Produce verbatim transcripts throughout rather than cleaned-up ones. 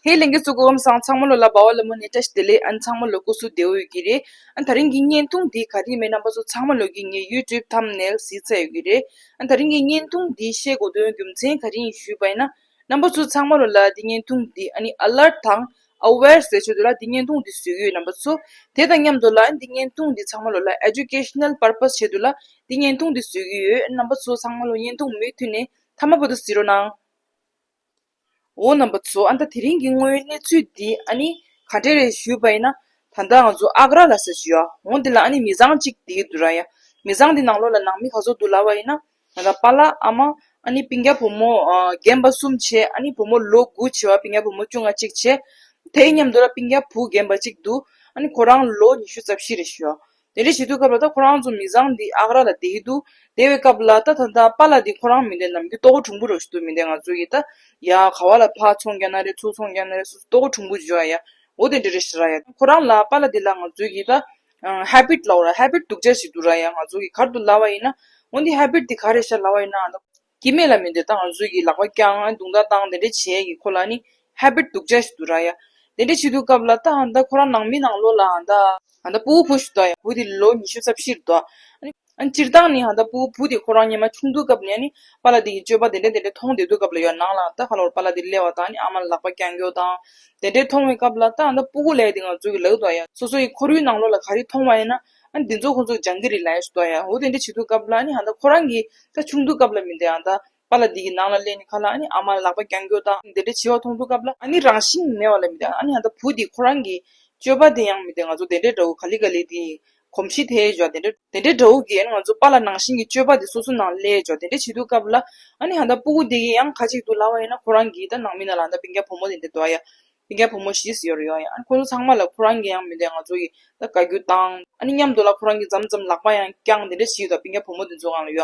ཧེ་ལྷན་རྒྱས་ཚོ་སྐུ་ཁམས་བཟང་། ཚང་མ་ལོ་ལ་བ་བ་ལ་མོ་ནས་བཀྲ་ཤིས་བདེ་ལེགས། ཨ་ནི་ཚང་མ་ལོ་སྐུ་གཟུགས་བདེ་པོ་ཡོད་ཀྱི་རེད། ཨ་ནི་དེ་རིང་གི་བརྙན་ཐུང་འདི་ག་རེ་ཡིན་མིན་རྣམ་པ་ཚོ་ཚང་མ་ལོ་གིས་ངའི་YouTube thumbnail་གཟིགས་ཚར་ཡོད་ཀྱི་རེད། ཨ་ནི་དེ་རིང་གི་བརྙན་ཐུང་འདི་བཤད་དགོས་དོན་རྒྱུ་མཚན་ག་རེ་ཡིན་ཞུས་པ་ཡིན་ན། རྣམ་པ་ཚོ་ཚང་མ་ལོ་ལ་འདི་བརྙན་ཐུང་འདི་ཨ་ནི་alert་དང་aware་ཟེར་ཆེད་དུ་ལ་འདི་བརྙན་ཐུང་འདི་བཟོས་ཀྱི་ཡོད། རྣམ་པ་ཚོ་དེ་དང་མཉམ་དུ་ལ་ཨ་ནི་འདི་བརྙན་ཐུང་འདི་ཚང་མ་ལོ་ལ་educational purpose་ཆེད་དུ་ལ་འདི་བརྙན་ཐུང་འདི་བཟོས་ཀྱི་ཡོད། རྣམ་པ་ཚོ་ཚང་མ་ལོ་བརྙན་ཐུང་མུ་མཐུད་ནས་མཐའ་མ་བར་དུ་གཟིགས་རོགས་གནང་། འོ་རྣམ་པ་ཚོ། ཨ་ད་དེ་རིང་གི་དངོས་ཡོད་གནས་ཚུལ་འདི་ཨ་ནི་ག་འདྲས་རེད་ཞུས་པ་ཡིན་ན། ད་ལྟ་ང་ཚོ་ཨག་ར་ལ་ས་ཞུ་ཡ། འོ་འདི་ལ་ཨ་ནི་མི་ཚང་གཅིག་བསྡད་ཀྱི་འདུག་ར་ཡ། མི་ཚང་འདི་ནང་ལོགས་ལ་ནང་མི་ག་ཚོད་འདུག་ལབ་པ་ཡིན་ན། ད་ལྟ་པཱ་ལགས་ཨ་མ། ཨ་ནི་སྤུན་ཀྱག་བུ་མོ་ཨ་རྒན་པ་གསུམ་བྱས། ཨ་ནི་བུ་མོ་ལོ་དགུ་བྱས་པ། སྤུན་ཀྱག་བུ་མོ་བཅོ་ལྔ་གཅིག་བྱས། དེའི་མཉམ་དུ་ལ་སྤུན་ཀྱག་བུ་རྒན་པ་གཅིག་འདུག་ཨ་ནི་ཁོ་རང་ལོ་ཉི་ཤུ་རྩ་བཞི་རེད་ཞུ་ཡ། དེ་འདྲ་བྱེད་དུས་སྐབས་ལ་ད་ཁོ་རང་ཚོ་མི་ཚང་འདི་ཨག་ར་ལ་བསྡད་ཀྱི་འདུག་བསྡད་པའི་སྐབས་ལ་ད་ད་ལྟ་པཱ་ལགས་འདི་ཁོ་རང་མི་འདི་ནམ་རྒྱུན་ལྟོ་གོས་གྲུང་པོ་རོ་ཞིག་འདུག་མི་འདི་ང་ཚོ་ཡི་ད་ཡ་ག་བ་ལ་ཕར་ཚོང་རྒྱག་ན་རེད། ཚུར་ཚོང་རྒྱག་ན་རེད། ཚུར་ལྟོ་གོས་གྲུང་པོ་བྱོས་ཡ། འོ་དེ་འདྲ་རེད་ཤག་ར་ཡ། ཁོ་རང་ལ་པཱ་ལགས་འདི་ལ་ང་ཚོ་ཡི་ད་ཧེ་བིཊ་ལབ་ར། ཧེ་བིཊ་སྡུག་ཅག་ཞིག་འདུག་ར་ཡ། ང་ཚོ་ཡི་ག་རེ་འདུག་ལབ་པ་ཡིན་ན། འོ་འདི་ཧེ་བིཊ་འདི་ག་རེ་ཤག་ལབ་པ་ཡིན་ན། ཨ་ད་སྐྱེ་དམན་ལ་མི་འདི་ད་ང་ཚོ་ཡི་ལག་པ་བརྐྱང་རྡུང་རྡེག་བཏང་དེ་འདྲ་བྱས་ཡི་ཁོ་ལ་ནི་ཧེ་བིཊ་སྡུག་ཅག་ཞིག་འདུག་ར་ཡ། དེ་འདྲ་བྱེད་དུས་སྐབས་ལ་ད་ཨ་ད་ཁོ་རང་ནང་མི་ནང་ལོགས་ལ་ཨ་ད་ཨ་ད་སྤུ་གུ་བུ་ཞིག་འདུག་ཡ། བུ་དེ་ལོ་ཉི་ཤུ་རྩ་བཞི་རེད་འདུག་ཨ་ནི་ཨ་ནི་སྤྱིར་བཏང་ནི་ཨ་ད་སྤུ་གུ་བུ་དེ་ཁོ་རང་སྔོན་མ་ཆུང་དུས་སྐབས་ནས་ནི་པཱ་ལགས་དེ་གི་སྤྱོད་པ་དེ་འདྲ་དེ་འདྲ་མཐོང་བསྡད་དུས་སྐབས་ལ་ཡ། ནང་ལ་ད་ཁ་ལོར་པཱ་ལགས་དེ་སླེབས་པ་དང་ནི་ཨ་མ་ལ་ལག་པ་བརྐྱང་རྒྱུ་དང་དེ་འདྲ་མཐོང་བའི་སྐབས་ལ་ད་ཨ་ད་སྤུ་གུ་ལབ་དེ་ང་ཚོ་གི་ལབ་འདུག་ཡ། སོ་སོ་ཡི་ཁོར་ཡུག་ནང་ལོགས་ལ་ག་རེ་མཐོང་བ་ཡིན་ན། ཨ་ནི་འདི་ཚོ་ཁོང་ཚོ་སྦྱང་གི་རེད་ལབ་ཡ་ཞིག་འདུག་ཡ། འོ་དེ་འདྲ་བྱེད་དུས་སྐབས་ལ་ནི་ཨ་ད་ཁོ་རང་གི་ད་ཆུང་དུས་སྐབས་ལ་མི་འདི་ཨ་ད་པཱ་ལགས་འདི་གི་ནང་ལ་སླེབས་ནི་ཁ་ལ་ཨ་ནི་ཨ་མ་ལག་པ་བརྐྱང་རྒྱུ་དང་དེ་འདྲ་བྱེད་པ་མཐོང་དུས་སྐབས་ལ་ཨ་ནི་རང་བཞིན་མེད་པ་ལ་མི་འདི་ཨ་ནི་ཨ་ད་བུ་འདི་ཁོ་རང་གི་སྤྱོད་པ་དེ་ཡང་མི་འདི་ང་ཚོ་དེ་འདྲ་འདྲ་བོ་ག་ལེ་ག་ལེ་དེ་གོམས་གཤིས་ཐེབས་ཡོད་དེ་འདྲ་དེ་འདྲ་འདྲ་བོ་གི་ཨ་ནི་ང་ཚོ་པཱ་ལགས་ནང་བཞིན་གྱི་སྤྱོད་པ་དེ་སོ་སོ་ནང་སླེབས་ཡོད་དེ་འདྲ་བྱེད་དུས་སྐབས་ལ་ཨ་ནི་ཨ་ད་སྤུ་གུ་འདི་གི་ཡང་ག་ཅིག་འདུག་ལབ་པ་ཡིན་ན། ཁོ་རང་གི་ད་ནང་མི་ནང་ལ་ཨ་ད་སྤུན་ཀྱག་བུ་མོ་དེ་འདྲ་འདུག་ཡ། སྤུན་ཀྱག་བུ་མོ་བཞི་ཟེར་ཡོད་རེད་ཡ། ཨ་ནི་ཁོང་ཚོ་ཚང་མ་ལ་ཁོ་རང་གིས་ཡང་མི་འདི་ང་ཚོ་ཡི་ད་བཀའ་བཀྱོན་བཏང་། ཨ་ནི་མཉམ་དུ་ལ་ཁོ་རང་གིས་མཚམས་མཚམས་ལག་པ་ཡང་བརྐྱངས་དེ་འདྲ་བྱེད་ཡོད་ད་སྤུན་ཀྱག་བུ་མོ་དེ་ཚོ་སྒང་ལ་ཡ།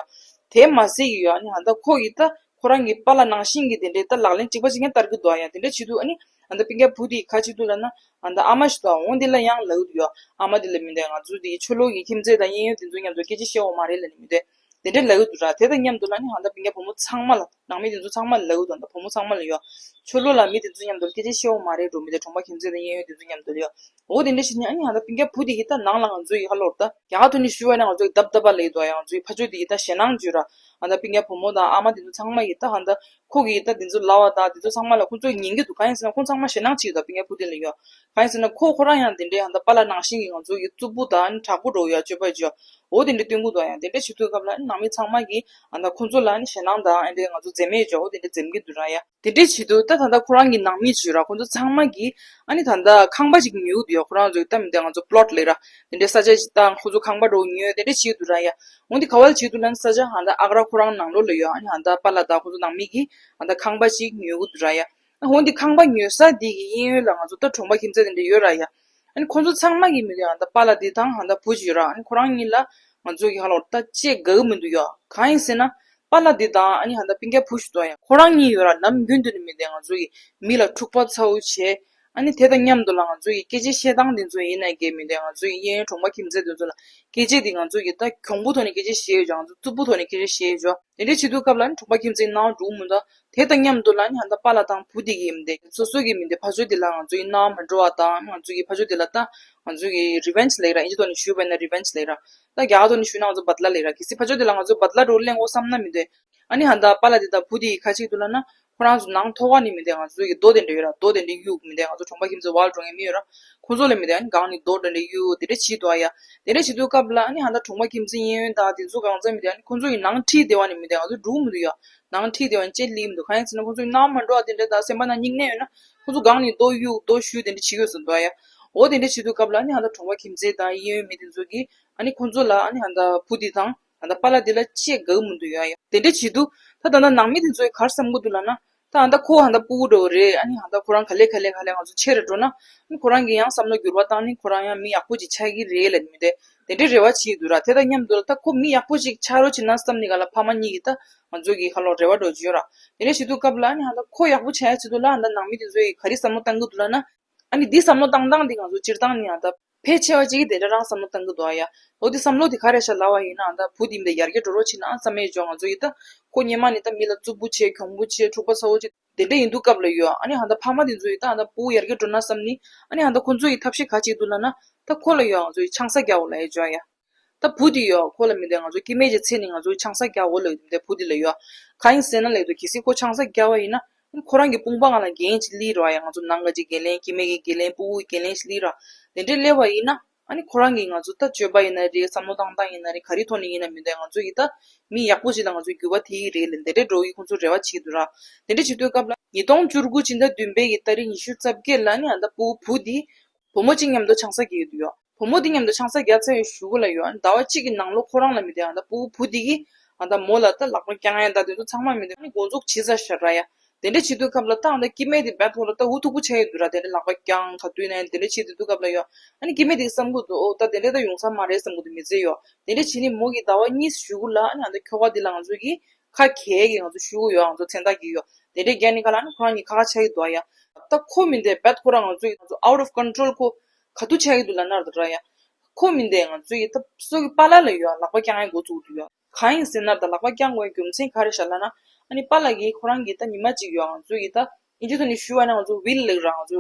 དེ་མ་ཟད་ཀྱི་ཡ་ཨ་ནི་ཨ་ད་ཁོ་ཡི་ད་ཁོ་རང་གི་པཱ་ལགས་ནང་བཞིན་གྱི་དེ་འདྲའི་ད་ལག་ལེན་གཅིག་པ་གཅིག་རྐྱང་བསྟར་གི་འདུག་ཡ། དེ་འདྲ་བྱེད་དུས་ཨ་ནི་ཨ་ད་སྤུན་ཀྱག་བུ་དེ་ག་ཅིག་འདུག་ལབ་ན། ཨ་ད་ཨ་མ་ཞིག་འདུག་འོ་འདི་ལ་ཡང་ལབ་ཀྱི་འདུག་ཡ། ཨ་མ་དེ་ལ་མི་འདི་ང་ཚོ་དེ་ཆོས་ལུགས་ཀྱི་ཁྱིམ་མཚེས་དང་གཡས་གཡོན་དེ་ཚོ་མཉམ་དུ་སྐད་ཆ་བཤད་འོ་མ་རེད་ལབ་ནི་མི་འདི། དེ་འདྲ་ལབ་ཀྱི་འདུག་ར། དེ་དང་མཉམ་དུ་ལ་ནི་ཧ་ད་སྤུན་ཀྱག་བུ་མོ་ཚང་མ་ལ་ནང་མི་དེ་ཚོ་ཚང་མ་ལ་ལབ་ཀྱི་འདུག་ད་བུ་མོ་ཚང་མ་ལ་ཡོད། ཆོས་ལུགས་ལ་མི་དེ་ཚོ་མཉམ་དུ་སྐད་ཆ་བཤད་འོ་མ་རེད་འགྲོ་མི་དེ་གྲོང་པ་ཁྱིམ་མཚེས་དང་གཡས་གཡོན་དེ་ཚོ་མཉམ་དུ་ལ་ཡོད། འོ་དེ་འདྲ་བྱས་ནས་ཨ་ནི་ཧ་ད་སྤུན་ཀྱག་བུ་དེ་གིས་ད་ནང་ལ་ང་ཚོ་ཡི་ཧ་ལོར་ད་རྒྱ་གར་ཐོག་ནས་ཞུས་པ་ན་ང་ཚོ་ཡི་དབ་དབ་པ་ལབ་ཀྱི་འདུག་ཡ། ང་ཚོ་ཡི་ཕར་ཕྱོགས་དེ་གིས་ད་ཞེད་སྣང་བྱོས་ར། ཨ་ད་སྤུན་ཀྱག་བུ་མོ་དང་ཨ་མ་དེ་ཚོ་ཚང་མ་ཡིས་ད་ཧ་ད་ཁོ་གིས་ད་དེ་ཚོ་ལབ་པ་དང་དེ་ཚོ་ཚང་མ་ལ་ཁོ་ཚོ་ཉན་གྱི་འདུག་གང་ཡིན་ཟེར་ན་ཁོ་ཚང་མ་ཞེད་སྣང་བྱེད་ཀྱི་འདུག་སྤུན་ཀྱག་བུ་དེ་ལ་ཡོད། གང་ཡིན་ཟེར་ན་ཁོ་ཁོ་རང་ཡང་དེ་འདྲའི་ཧ་ད་པཱ་ལགས་ནང་བཞིན་གྱི་ང་ཚོ་ཡི་རྩུབ་པོ་དང་ཨ་ནི་དྲག་པོ་འདྲ་བོ་ཡ་སྤྱོད་པ་ཅིག་ཡོད། འོ་དེ་འདྲ་སྟོན་གྱི་འདུག་ཡ། དེ་འདྲ་བྱེད་དུས་སྐབས་ལ་ཨ་ནི་ནང་མི་ཚང་མ་གིས་ཨ་ད་ཁོ་ཚོ་ལ་ཨ་ནི་ཞེད་སྣང་དང་ཨ་འདྲའི་ང་ཚོ་འཛེམ་མེད་ཅིག་ཡོད། འོ་དེ་འདྲ་འཛེམ་གྱི་འདུག་ར་ཡ། དེ་འདྲ་བྱེད་དུས་ད་ད་ལྟ་ཁོ་རང་གི་ནང་མི་ཅིག་ཡོད་ར། ཁོ་ཚོ་ཚང་མ་གིས་ཨ་ནི་ད་ལྟ་ཁང་པ་ཅིག་ཉོས་འདུག་ཡ། ཁོ་རང་ཚོ་གི་ད་མི་འདྲ་ང་ཚོ་པློཊ་ལབ་ར། དེ་འདྲའི་ས་ཆ་ཅིག་དང་ཁོ་ཚོ་ཁང་པ་འདྲ་བོ་ཉོས་དེ་འདྲ་བྱེད་འདུག་ར་ཡ། འོ་འདི་ག་བ་ལ་བྱེད་འདུག་ལབ་ན་ས་ཆ་ཧ་ད་ཨག་ར་ཁོ་རང་ནང་ལོགས་ལ་ཡོད། ཨ་ནི་ཧ་ད་པཱ་ལགས་དང་ཁོ་ཚོ་ནང་མི་གིས་ཧ་ད་ཁང་པ་ཅིག་ཉོ་གི་འདུག་ར་ཡ། འོ་འདི་ཁང་པ་ཉོ་ས་འདི་གི་གཡས་གཡོན་ལ་ང་ཚོ་ད་གྲོང་པ་ཁྱིམ་མཚེས་དེ་འདྲ་ཡོད་ར་ཡ། ཨ་ནི་ཁོ་ཚོ་ཚང་མ་གིས་མི་འདྲ་ཧ་ད་པཱ་ལགས་འདི་དང་ཧ་ད་བུ་ཅིག་ཡོད་ར། ཨ་ནི་ཁོ་རང་གཉིས་ལ་ང་ཚོ་གི་ཧ་ལོ་ད་ཅེས་དགའ་གི་མི་འདུག་ཡ། གང་ཡིན་ཟེར་ན། པཱ་ལགས་འདི་དང་ཨ་ནི་ཧ་ད་སྤུན་ཀྱག་བུ་ཞིག་འདུག་ཡ། ཁོ་རང་གཉིས་ཡོད་ར། ནམ་རྒྱུན་དུ་ནི་མི་འདི་ང་ཚོ་ཡི་མི་ལ་འཁྲུག་པ་ཚ་བོ་བྱས། ཨ་ནི་དེ་དང་མཉམ་དུ་ལ་ང་ཚོ་ཡི་སྐད་ཆ་བཤད་སྟངས་འདི་ཚོ་ཡིན་ན་གལ་མི་འདུག་ང་ཚོ་ཡི་གཡས་གཡོན་གྲོང་པ་ཁྱིམ་མཚེས་འདི་ཚོ་ལ་སྐད་ཆ་འདི་ང་ཚོ་ཡི་ད་གྱོང་པོ་ཐོག་ནས་སྐད་ཆ་བཤད་ཡོད་ཅོག་ང་ཚོ་རྩུབ་པོ་ཐོག་ནས་སྐད་ཆ་བཤད་ཡོད་ཅོག་དེ་འདྲ་བྱེད་དུས་སྐབས་ལ་ཨ་ནི་གྲོང་པ་ཁྱིམ་མཚེས་སྣང་བ་འགྲོ་གི་མི་འདུག་དེ་དང་མཉམ་དུ་ལ་ཨ་ནི་ཧ་ད་པཱ་ལགས་དང་བུ་འདི་གི་མི་འདི་སོ་སོ་གི་མི་འདི་ཕར་ཕྱོགས་འདི་ལ་ང་ཚོ་ཡི་སྣང་བ་མ་འགྲོ་བ་དང་ང་ཚོ་ཡི་ཕར་ཕྱོགས་འདི་ལ་ད་ང་ཚོ་ཡི་རི་ཝེན་ཇི་ལབ་ཀྱི་ར། ཨིན་ཇི་ཐོག་ནས་ཞུས་པ་ཡིན་ན་རི་ཝེན་ཇི་ལབ་ཀྱི་ར། ད་རྒྱ་གར་ཐོག་ནས་ཞུས་ན་ང་ཚོ་བ་དི་ལ་ལབ་ཀྱི་ར། གལ་སྲིད་ཕར་ཕྱོགས་འདི་ལ་ང་ཚོ་བ་དི་ལ་འདྲ་བོ་ལེན་དགོས་བསམ་ན་མི་འདུག་ཨ་ནི་ཧ་ད་པཱ་ལགས་འདི་དང་བུ་འདི་ག་ཅིག་འདུག་ལབ་ན། ཁོ་རང་ཚོ་ནང་ཐོག་ཁ་ནས་མི་འདུག་ང་ཚོ་ཡི་རྡོ་དེ་འདྲ་ཡོད་ར། རྡོ་དེ་འདྲ་གཡུག་མི་འདུག་ང་ཚོ་གྲོང་པ་ཁྱིམ་མཚེས་བར་འགྲོ་མཁན་མི་ཡོད་ར། ཁོ་ཚོ་ལ་མི་འདུག་ཨ་ནི་སྒང་ནས་རྡོ་དེ་འདྲ་གཡུག་དེ་འདྲ་བྱེད་འདུག་ཨ་ཡ། དེ་འདྲ་བྱེད་དུས་སྐབས་ལ་ཨ་ནི་ཧ་ད་གྲོང་པ་ཁྱིམ་མཚེས་གཡས་གཡོན་དང་དེ་ཚོ་གང་ཚང་མི་འདུག་ཨ་ནི་ཁོ་ཚོ་ཡི་ནང་ཁྲིད་བསྡད་པ་ནི་མི་འདུག་ང་ཚོ་འགྲོ་གི་མི་འདུག་ཡ། ནང་ཁྲིད་བསྡད་པ་ནི་ཅེས་ལི་མི་འདུག་གང་ཡིན་ཟེར་ན་ཁོ་ཚོ་ཡི་སྣང་བ་མ་འགྲོ་བ་དེ་འདྲ་དང་སེམས་པ་ནང་སྙིང་ནད་ཡོད་ན་ཁོ་ཚོ་སྒང་ནས་རྡོ་གཡུག་རྡོ་གཞུས་དེ་འདྲ་བྱེད་དགོས་ཟེར་འདུག་ཨ་ཡ། འོ་དེ་འདྲ་བྱེད་དུས་སྐབས་ལ་ཨ་ནི་ཧ་ད་གྲོང་པ་ཁྱིམ་མཚེས་དང་གཡས་གཡོན་མི་དེ་ཚོ་གིས་ཨ་ནི་ཁོ་ཚོ་ལ་ཨ་ནི་ཧ་ད་བུ་འདི་དང་ཨ་ད་པཱ་ལགས་འདི་ལ་ཅེས་དགའ་གི་མི་འདུག་ཡ་ཡ། དེ་འདྲ་བྱེད་དུས་ད་ད་ད་ནང་མི་དེ་ཚོས་ག་རེ་བསམ་གི་འདུག་ལབ་ན། ད་ཨ་ད་ཁོ་ཨ་ད་སྤུ་གུ་འདྲ་བོ་རེད། ཨ་ནི་ཨ་ད་ཁོ་རང་ག་ལེ་ག་ལེ་ག་ལེ་ང་ཚོ་ཆེ་རུ་འགྲོ་ན། ཨ་ནི་ཁོ་རང་གི་ཡང་བསམ་བློ་འགྱུར་བ་བཏང་ནི་ཁོ་རང་ཡང་མི་ཡག་པོ་ཅིག་ཆགས་ཀྱི་རེད་ལབ་མི་དེ་དེ་འདྲའི་རེ་བ་བྱེད་ཀྱི་འདུག་ར། དེ་དང་མཉམ་དུ་ལ་ད་ཁོ་མི་ཡག་པོ་ཅིག་ཆགས་རོགས་བྱེད་ན་བསམ་ནི་ག་ལ་ཕ་མ་གཉིས་ཀྱིས་ད་ང་ཚོ་གི་ཁ་ལོ་རེ་བ་འདྲ་བོ་ཅིག་ཡོད་ར། དེ་འདྲ་བྱེད་དུས་སྐབས་ལ་ཨ་ནི་ཨ་ད་ཁོ་ཡག་པོ་ཆགས་ཡ་ཆེད་དུ་ལ་ཨ་ད་ནང་མི་དེ་ཚོས་ག་རེ་བསམ་བློ་བཏང་གི་འདུག་ལབ་ན། ཨ་ནི་འདི་བསམ་བློ་བཏང་སྟངས་འདི་ང་ཚོ་སྤྱིར་བཏང་ནི་ཨ་ད། ཕལ་ཆེ་བ་ཅིག་གིས་དེ་འདྲ་རང་བསམ་བློ་བཏང་གི་འདུག་ཡ། འོ་དེ་བསམ་བློ་དེ་ག་རེ་ཤར་ལབ་པ་ཡིན་ན། ཨ་ད་བུ་དེ་མི་དེ་ཡར་རྒྱས་འགྲོ་རོགས་བྱེད་ན་ཨ་བསམ་ཡས་བྱུང་། ང་ཚོ་ཡིན་ད་ཁོ་སྔོན་མ་ནས་ད་མི་ལ་རྩུབ་པོ་བྱས། གྱོང་པོ་བྱས། འཁྲུག་པ་ཚ་བོ་བྱས། དེ་འདྲ་ཡིན་དུས་སྐབས་ལ་ཡོད། ཨ་ནི་ཨ་ད་ཕ་མ་དེ་ཚོ་ཡིས་ད་ཨ་ད་བུ་ཡར་རྒྱས་འགྲོ་ན་བསམ་ནི། ཨ་ནི་ཨ་ད་ཁོ་ཚོ་ཡི་ཐབས་ཤེས་ག་ཅིག་འདུག་ལབ་ན། ད་ཁོ་ལ་ཡོད། ང་ཚོ་ཡི་ཆང་ས་རྒྱག་འོ་ལབ་ཡས་བྱུང་ཡ། ད་བུ་དེ་ཡོད། ཁོ་ལ་མི་དེ་ང་ཚོ་སྐྱེ་དམན་གྱི་ཚེ་ནས་ང་ཚོ་ཡི་ཆང་ས་རྒྱག་འོ་ལབ་ཡས་དེ་བུ་དེ་ལ་ཡོད། གང་ཡིན་ཟེར་ན་ལབ་དུས་གལ་སྲིད་ཁོ་ཆང་ས་རྒྱག་པ་ཡིན་ན། ཁོ་རང་གི་དཔུང་པ་སྒང་ལ་འགན་ཅིག་སླེབས་རོགས་ཡ། ང་ཚོ་ནང་གི་ཅིག་འགན་ལེན། སྐྱེ་དམན་གྱི་འགན་ལེན། ཕྲུ་གུ་གི་འགན་ལེན་ཅིག་སླེབས་རོགས། དེ་འདྲ་སླེབས་པ་ཡིན་ན། ཨ་ནི་ཁོ་རང་གིས་ང་ཚོ་ད་སྤྱོད་པ་ཡིན་ན་རེད། བསམ་བློ་བཏང་སྟངས་ཡིན་ན་རེད། ག་རེ་ཐོག་ནས་ཡིན་ན་མི་འདུག་ང་ཚོ་ཡི་ད་མི་ཡག་པོ་ཞིག་ལ་ང་ཚོ་འགྱུར་བ་ཐེབས་ཀྱི་རེད་ལབ་དེ་འདྲའི་འགྲོ་གི་ཁོང་ཚོ་རེ་བ་བྱེད་འདུག་ར། དེ་འདྲ་བྱེད་དུས་སྐབས་ལ་ཉིས་སྟོང་བཅུ་དགུ་ཕྱི་ཟླ་བདུན་པའི་གི་ཏ་རིག་ཉི་ཤུ་རྩ་བརྒྱད་ལ་ནི་ཨ་ད་ཕྲུ་གུ་བུ་དེ་བུ་མོ་གཅིག་མཉམ་དུ་ཆང་ས་རྒྱག་གི་འདུག་ཡོ། བུ་མོ་དེ་མཉམ་དུ་ཆང་ས་རྒྱག་ཚར་བའི་གཞུག་གུ་ལ་ཡོ། ཨ་ནི་ཟླ་བ་གཅིག་གི་ནང་ལོགས་ཁོ་རང་ལ་མི་དེ་ཨ་ད་ཕྲུ་གུ་བུ་དེ་གིས་ཨ་ད་མོ་ལ་ད་ལག་པ་བརྐྱང་ཡ་ད་དེ་ཚོ་ཚང་མ་མི་དེ་ཨ་ནི་འགོ་འཛུགས་བྱེད་ཚར་ཤག་ར་ཡ། དེ་འདྲ་བྱེད་དུས་སྐབས་ལ་ད་ཨ་ད་སྐྱེ་དམན་དེ་རྦད་ཁོ་ལ་ད་འུ་ཐུག་པོ་ཆགས་ཡོད་འདུག་ར། དེ་འདྲ་ལག་པ་བརྐྱང་ག་དུས་ན་ཡང་དེ་འདྲ་བྱེད་དུས་སྐབས་ལ་ཡོ། ཨ་ནི་སྐྱེ་དམན་དེ་བསམ་གི་འདུག་ཨོ་ད་དེ་འདྲ་ད་ཡོང་ས་མ་རེད་བསམ་གི་འདུག་མི་ཚེ་ཡོ། དེ་འདྲ་བྱེད་ནི་མོ་གིས་ཟླ་བ་གཉིས་གཞུག་གུ་ལ་ཨ་ནི་ཨ་ད་ཁྱོ་ག་དེ་ལ་ང་ཚོ་གིས་ཁ་གྱེས་ཀྱི་ང་ཚོ་ཤུ་གུ་ཡོ། ང་ཚོ་མཚན་རྟགས་གྱེས་ཡོ། དེ་འདྲ་རྒྱག་ནི་ག་ལ་ཨ་ནི་ཁོ་རང་གི་ཁ་ཁ་ཆགས་ཀྱི་འདུག་ཡ། ད་ཁོ་མི་དེ་རྦད་ཁོ་རང་ང་ཚོ་ཡི་ང་ཚོ་out of control ཁོ་ག་དུས་ཆགས་ཀྱི་འདུག་ལབ་ན་ར་ད་ར་ཡ། ཁོ་མི་དེ་ང་ཚོ་ཡི་ད་སོ་གི་པཱ་ལགས་ལ་ཡོ་ལག་པ་བརྐྱང་ཡ་འགོ་བཙུགས་འདུག་ཡོ། གང་ཡིན་ཟེར་ན་ད་ལག་པ་བརྐྱང་དགོས་རྒྱུ་མཚན་ག་རེ་ཤག་ལབ་ན། ཨ་ནི་པཱ་ལགས་ཀྱིས་ཁོ་རང་གི་ད་ཉི་མ་གཅིག་ཡོ་ང་ཚོ་ཡི་ད་ཨིན་ཇི་ཐོག་ནས་ཞུ་བ་ན་ང་ཚོ་ཝིལ་ལབ་ར། ང་ཚོ་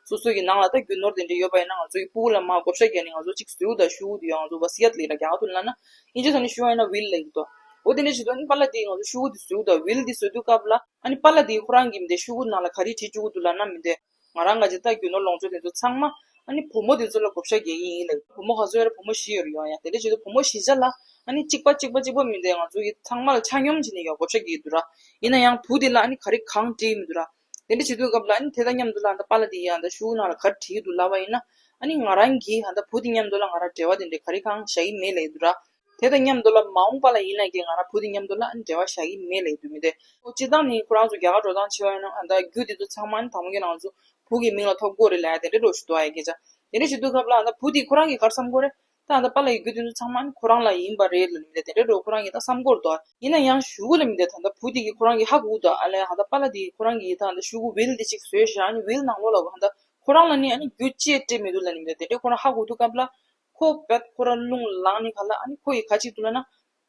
སོ་སོ་གི་ནང་ལ་ད་རྒྱུ་ནོར་དེ་འདྲ་ཡོད་པ་ཡིན་ན་ང་ཚོ་ཡི་ཕྲུ་གུ་ལ་མར་བགོ་བཤའ་རྒྱག་ནས་ང་ཚོ་གཅིག་བཟོས་ད་ཤུ་གུ་དེ་ཡོ་ང་ཚོ་བ་སི་ཡད་ལབ་ར་རྒྱ་གར་ཐོག་ལབ་ན། ཨིན་ཇི་ཐོག་ནས་ཞུ་བ་ཡིན་ན་ཝིལ་ལབ་ཀྱི་འདུག་འོ་དེ་འདྲ་བྱེད་དུས་ཨ་ནི་པཱ་ལགས་དེས་ང་ཚོ་ཤུ་གུ་དེ་བཟོས་ད་ཝིལ་དེ་བཟོས་དུས་སྐབས་ལ་ཨ་ནི་པཱ་ལགས་དེས་ཁོ་རང་གི་མི་དེ་ཤུ་གུ་ནང་ལ་ག་རེ་བྲིས་བཅུག་གི་འདུག་ལབ་ན་མི་དེ། ང་རང་ག་ཅིག་ད་རྒྱུ་ནོར་ལོངས་སྤྱོད་དེ་ཚོ་ཚང་མ་ཨ་ནི་བུ་མོ་དེ་ཚོ་ལ་བགོ་བཤའ་རྒྱག་གི་ཡིན་ལབ། བུ་མོ་ག་ཚོད་ཡོད་རེད། བུ་མོ་བཞི་ཡོད་རེད་ཡོ་ཡ། དེ་འདྲ་བྱེད་དུས་བུ་མོ་བཞི་ཆ་ལ་ཨ་ནི་གཅིག་པ་གཅིག་པ་གཅིག་པ་མི་དེ་ང་ཚོ་ཡི་ཚང་མ་ལ་ཆ་སྙོམས་བྱས་ནས་ཡོ་བགོ་བཤའ་རྒྱག་གི་འདུག་ར། ཡིན་ན་ཡང་བུ་དེ་ལ་ཨ་ནི་ག་རེ་གང་བྲིས་མི་འདུག་ར། དེ་འདྲ་བྱེད་དུས་སྐབས་ལ་ཨ་ནི་དེ་དང་མཉམ་དུ་ལ་ཨ་ད་པཱ་ལགས་དེ་ཡི་ཨ་ད་ཤུ་གུ་ནང་ལ་ག་རེ་བྲིས་འདུག་ལབ་པ་ཡིན་ན། ཨ་ནི་ང་རང་གིས་ཨ་ད་བུ་དེ་མཉམ་དུ་ལ་ང་རང་འབྲེལ་བ་དེ་འདྲ་ག་རེ་གང་བཞག་གི་མེད་ལབ་ཀྱི་འདུག་ར། དེ་དང་མཉམ་དུ་ལ་མ་འོངས་པ་ལ་ཡིན་ན་ཀྱང་ང་རང་བུ་དེ་མཉམ་དུ་ལ་ཨ་ནི་འབྲེལ་བ་བཞག་གི་མེད་ལབ་ཀྱི་འདུག་མི་དེ། ཨོ་སྤྱིར་བཏང་ནི་ཁོ་རང་ཚོ་རྒྱ་གར་འགྲོ་སྟངས་བྱས་པ་ཡིན་ན་ཨ་ད་རྒྱུ་དེ་ཚོ་ཚང་མ་ཨ་ནི་དང་པོ་ཁྱེད་རང་ཚོ་བུ་གི་མིང་ལ་ཐོབ་དགོས་རེད་ལབ་ཡ་དེ་འདྲ་འདྲ་བོ་ཞིག་འདུག་ཨ་ཡ་སྐད་ཆ། དེ་འདྲ་བྱེད་དུས་སྐབས་ལ་ཨ་ད་བུ་དེ་ཁོ་རང་གིས་ག་རེ་བསམ་གྱི་ཡོད་རེད། ད་ཨ་ད་པཱ་ལགས་ཀྱི་རྒྱུ་དེ་ཚོ་ཚང་མ་ཨ་ནི་ཁོ་རང་ལ་ཡིན་པ་རེད་ལབ་ནས་དེ་འདྲ་འདྲ་བོ་ཁོ་རང་གིས་ད་བསམ་གྱི་ཡོད་རེད་དོ། ཡིན་ན་ཡང་གཞུག་གུ་ལ་མི་དེ་ད་ད་བུ་དེ་གིས་ཁོ་རང་གིས་ཧ་གོ་གི་འདུག་ཨ་ལས་ཨ་ད་པཱ་ལགས་དེ་གིས་ཁོ་རང་གིས་ད་ཨ་ད་ཤུ་གུ་ཝིལ་དེ་ཅིག་བཟོས་ཤག་ཨ་ནི་ཝིལ་ནང་ལོགས་ལ་ཨ་ད་ཁོ་རང་ལ་ནི་ཨ་ནི་རྒྱུ་ཅི་ཡང་སྤྲད་མི་འདུག་ལབ་ནས་མི་དེ་དེ་འདྲ་ཁོ་རང་ཧ་གོ་དུས་སྐབས་ལ། ཁོ་རྦད་ཁོ་རང་རླུང་ལངས་ནས་ག་ལ་ཨ་ནི་ཁོ་ཡིས་ག་ཅིག་འདུག་ལབ་ན།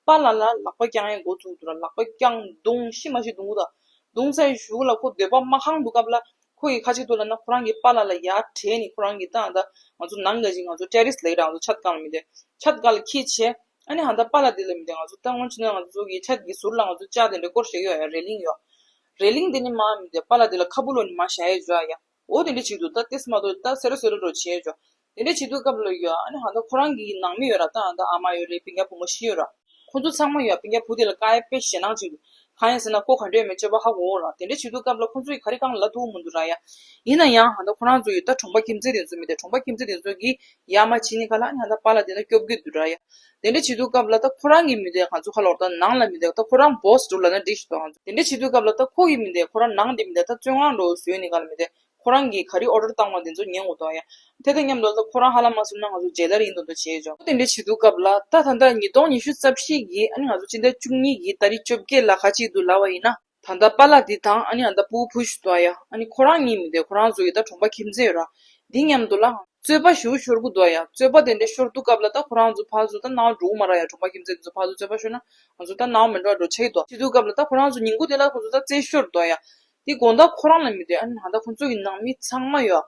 པཱ་ལགས་ལ་ལག་པ་བརྐྱང་ཡས་འགོ་བཙུགས་འདུག་ར། ལག་པ་བརྐྱང་རྡུང་ཤི་མ་ཤི་རྡུང་གི་འདུག་རྡུང་ཚར་བའི་གཞུག་ལ་ཁོ་འདོད་པ་མ་ཁེངས་དུས་སྐབས་ལ་ཁོ་ཡིས་ག་ཅིག་འདུག་ལབ་ན། ཁོ་རང་གི་པཱ་ལགས་ལ་ཡར་བྲེས་ནས་ཁོ་རང་གིས་ད་ཨ་ད་ང་ཚོ་ནང་ག་ཅིག་ང་ཚོ་ཊེ་རེ་སི་ལབ་ཀྱི་རེད། ང་ཚོ་ཆད་སྒང་ལ་མི་དེ་ཆད་སྒང་ལ་འཁྱེར་བྱས། ཨ་ནི་ཨ་ད་པཱ་ལགས་དེ་ལ་མི་དེ་ང་ཚོ་ད་སྔོན་ཆད་ནས་ང་ཚོ་གི་ཆད་ཀྱི་ཟུར་ལ་ང་ཚོ་ལྕགས་དེ་འདྲ་བསྐོར་བཞག་གི་ཡོད་ཡ། རེ་ལིང་ཡོད། རེ་ལིང་དེ་ནི་མར་མི་དེ་པཱ་ལགས་དེ་ལ་ཁ་སྦུག་ལོག་ནས་མར་བཞག་ཡས་བྱས་ཡ། འོ་དེ་འདྲ་བྱེད་དུས་ད་ཏེས་མ་གཏོགས་ད་སེ་ར་སེ་ར་འགྲོ་བྱེད་ཡས་བྱས། དེ་འདྲ་བྱེད་དུས་སྐབས་ལ་ཡོད་ཨ་ནི་ཨ་ད་ཁོ་རང་གི་ནང་མི་ཡོད་ར། ད་ཨ་ད་ཨ་མ་ཡོད་རེད། སྤུན་ཀྱག་བུ་མོ་བཞི་ཡོད་ར། ཁོ་ཚོ་ཚང་མ་ཡོད་སྤུན་ཀྱག་བུ་དེ་ལ་དཀའ་ངལ་དཔེ་ཞེད་སྣང་ཅིག་འདུག་གང་ཡིན་ཟེར་ན་ཁོ་ག་འདྲ་ཡོད་མེད་སྤྱོད་པ་ཧ་གོ་འོང་ར། དེ་འདྲ་བྱེད་དུས་སྐབས་ལ་ཁོ་ཚོ་ཡིས་ག་རེ་གང་ལབ་ཐུབ་ཀྱི་མི་འདུག་ར་ཡ། ཡིན་ན་ཡང་ཨ་ད་ཁོ་རང་ཚོ་ཡོད་ད་གྲོང་པ་ཁྱིམ་མཚེས་དེ་ཚོ་མི་དེ་གྲོང་པ་ཁྱིམ་མཚེས་དེ་ཚོ་གིས་ཡར་མར་བྱེད་ནི་ག་ལ་ཨ་ནི་ཨ་ད་པཱ་ལགས་དེ་ལ་སྐྱོབ་གི་འདུག་ར་ཡ། དེ་འདྲ་བྱེད་དུས་སྐབས་ལ་ད་ཁོ་རང་གི་མི་དེ་ང་ཚོ་ཁ་ལོར་ད་ནང་ལ་མི་དེ་ད་ཁོ་རང་བོ་སི་འགྲོ་ལབ་ན་འགྲིག་ཤི་ཏོ། ང་ཚོ་དེ་འདྲ་བྱེད་དུས་སྐབས་ལ་ད་ཁོ་གི་མི་དེ་ཁོ་རང་ནང་དེ་མི་དེ་ད་བཙོན་ཁང་འགྲོ་བཟོས་ནི་ག་ལ་མི་དེ། ཁོ་རང་གིས་ག་རེ་ཨོ་ཌར་བཏང་བ་དེ་ཚོ་ཉན་དགོས་འདུག་ཡ། དེ་དང་མཉམ་དུ་ད་ཁོ་རང་ཧ་ལམ་མ་སོང་ན་ང་ཚོ་ཇེ་ལར་ཡིན་མདོག་མདོག་བྱས་བྱུང་། དེ་འདྲ་བྱེད་དུས་སྐབས་ལ་ད་ད་ལྟ་ཉིས་སྟོང་ཉི་ཤུ་རྩ་བཞི་གི་ཨ་ནི་ང་ཚོ་ཕྱི་ཟླ་བཅུ་གཉིས་ཀྱི་ཏ་རིག་བཅོ་བརྒྱད་ལ་ག་ཅིག་འདུག་ལབ་པ་ཡིན་ན། ད་ལྟ་པཱ་ལགས་འདི་དང་ཨ་ནི་ཨ་ད་ཕྲུ་གུ་བུ་ཞིག་འདུག་ཡ། ཨ་ནི་ཁོ་རང་གཉིས་མི་དེ་ཁོ་རང་ཚོ་ཡི་ད་གྲོང་པ་ཁྱིམ་མཚེས་ཡོད་ར། འདི་མཉམ་དུ་ལ་རྩོད་པ་ཞེ་པོ་ཤོར་གི་འདུག་ཡ། རྩོད་པ་དེ་འདྲ་ཤོར་དུས་སྐབས་ལ་ད་ཁོ་རང་ཚོ་ཕར་ཚུར་ད་ནང་འགྲོ་གི་མ་ར་ཡ། གྲོང་པ་ཁྱིམ་མཚེས་དེ་ཚོ་ཕར་ཚུར་རྩོད་པ་ཤོར་ན་ང་ཚོ་ད་ནང་མི་འགྲོ་འགྲོ་ཆགས་ཀྱི་འདུག་བྱེད་དུས་སྐབས་ལ་ད་ཁོ་རང་ཚོ་ཉིན་གུང་དེ་ལ་ཁོ་ཚོ་ད་རྩོད་ཤོར་འདུག་ཡ། དེ་དགོང་དག་ཁོ་རང་ལ་མི་དེ་ཨ་ནི་ཨ་ད་ཁོ་ཚོ་གི་ནང་མི་ཚང་མ་ཡོད།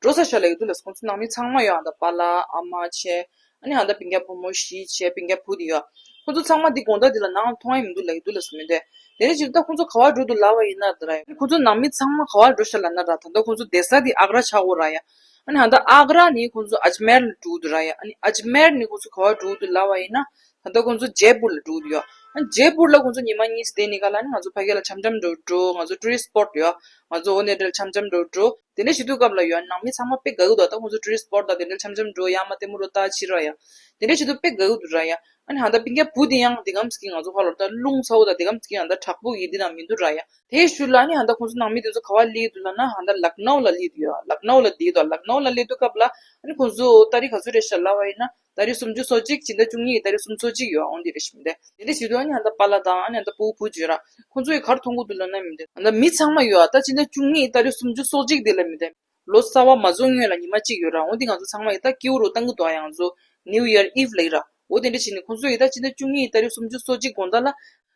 འགྲོ་ས་ཤ་ལ་ཡོད་དུས་ལ་ཁོང་ཚོ་ནང་མི་ཚང་མ་ཡོད། ཨ་ད་པཱ་ལགས་ཨ་མ་བྱས། ཨ་ནི་ཨ་ད་སྤུན་ཀྱག་བུ་མོ་བཞི་བྱས་སྤུན་ཀྱག་བུ་དེ་ཡོད། ཁོང་ཚོ་ཚང་མ་འདི་དགོང་དག་འདི་ལ་ནང་མཐོང་ཡ་མི་འདུག་ལབ་ཀྱི་འདུག་ལབ་སོང་མི་འདུག་དེ་འདྲ་བྱེད་དུས་ད་ཁོང་ཚོ་ག་པར་འགྲོ་འདུག་ལབ་པ་ཡིན་ན་དེ་ར་ཡོད། ཁོང་ཚོ་ནང་མི་ཚང་མ་ག་པར་འགྲོ་ཤག་ལབ་ན་ར། ད་ལྟ་ཁོང་ཚོ་བསྡད་ས་དེ་ཨག་ར་ཆགས་ཡོད་ར་ཡ། ཨ་ནི་ཨ་ད་ཨག་ར་ནས་ཁོང་ཚོ་ཨཇ་མེར་ལ་འགྲོ་འདུག་ར་ཡ། ཨ་ནི་ཨཇ་མེར་ནས་ཁོང་ཚོ་ག་པར་འགྲོ་འདུག་ལབ་པ་ཡིན་ན། ད་ལྟ་ཁོང་ཚོ་ཇེ་པུར་ལ་འགྲོ་འདུག་ཡ། ཨ་ཇེ་པུར་ལ་ཁོང་ཚོ་ཉི་མ་གཉིས་བསྡད་ནས་ག་ལ་ནི་ང་ཚོ་ཕ་གི་ལ་འཆམ་འཆམ་འགྲོ་འགྲོ། ང་ཚོ་ཊུ་རི་སི་ཊི་སི་པོ་ཊི་ཡོད། ང་ཚོ་འོ་ནས་འདྲ་འཆམ་འཆམ་འགྲོ་འགྲོ། དེ་འདྲ་བྱེད་དུས་སྐབས་ལ་ཡོད་ནང་མི་ཚང་མ་དཔེ་དགའ་གི་འདུག་ད་ཁོང་ཚོ་ཊུ་རི་སི་ཊི་སི་པོ་ཊི་དང་དེ་འདྲ་འཆམ་འཆམ་འགྲོ། ཡར་མར་ལྟད་མོ་རོ་ལྟ་བྱེད་ར་ཡ། དེ་འདྲ་བྱེད་དུས་དཔེ་དགའ་གི་འདུག་ར་ཡ། ཨ་ནི་ཧ་ད་སྤུན་ཀྱག་བུ་དེ་ཡང་དེ་གམ་ཙིག་གི་ང་ཚོ་ཁ་ལོར་ད་རླུང་ཚ་བོ་དང་དེ་གམ་ཙིག་གི་ཡང་ད་དྲག་པོ་ཡིན་དེ་ན་མི་འདུག་ར་ཡ། དེའི་ཤུལ་ལ་ཨ་ནི་ཧ་ད་ཁོང་ཚོ་ནང་མི་དེ་ཚོ་ག་པར་སླེབས་འདུག་ལབ་ན་ཧ་ད་ལག་ནའུ་ལ་སླེབས་འདུག་ཡ། ལག་ནའུ་ལ་བསྡད་འདུག་ལག་ནའུ་ལ་སླེབས་དུས་སྐབས་ལ་ཨ་ནི་ཁོང་ཚོ་ཏ་རིག་ག་ཚོད་རེད་ཤག་ལབ་པ་ཡིན་ན། ཏ་རིག་སུམ་ཅུ་སོ་གཅིག་ཕྱི་ཟླ་བཅུ་གཉིས་ཀྱི་ཏ་རིག་སུམ་ཅུ་སོ་གཅིག་ཡོད་འོང་དེ་རེད་ཤི་མི་དེ། དེ་འདྲ་བྱེད་དུས་ཨ་ནི་ཨ་ད་པཱ་ལགས་དང་ཨ་ནི་ཨ་ད་ཕྲུ་གུ་བུ་བྱོས་ར། ཁོང་ཚོ་ཡིས་ག་རེ་མཐོང་གི་འདུག་ལབ་ན་མི་དེ་ཨ་ད་མི་ཚང་མ་ཡོད་ཨ་ད་ཕྱི་ཟླ་བཅུ་གཉིས་ཀྱི་ཏ་རིག་སུམ་ཅུ་སོ་གཅིག་དེ་ལ་མི་དེ་ ལོ་གསར་པ་མ་རྫོགས་སྔོན་ལ་ཉི་མ་གཅིག་ཡོད་ར། འོ་འདི་ང་ཚོ་ཚང་མ་ཡི་ད་ཀེའུ་རུ་བཏང་གི་འདུག་ཨ། ཡང་ང་ཚོ་New Year Eve ལབ་ཡི་ར། འོ་དེ་འདྲ་བྱས་ནས་ཁོང་ཚོ་ཡི་ད་སྤྱི་ཟླ་བཅུ་གཉིས་ཡི་ཏ་རིག་སུམ་ཅུ་སོ་གཅིག་དགོང་དག་ལ་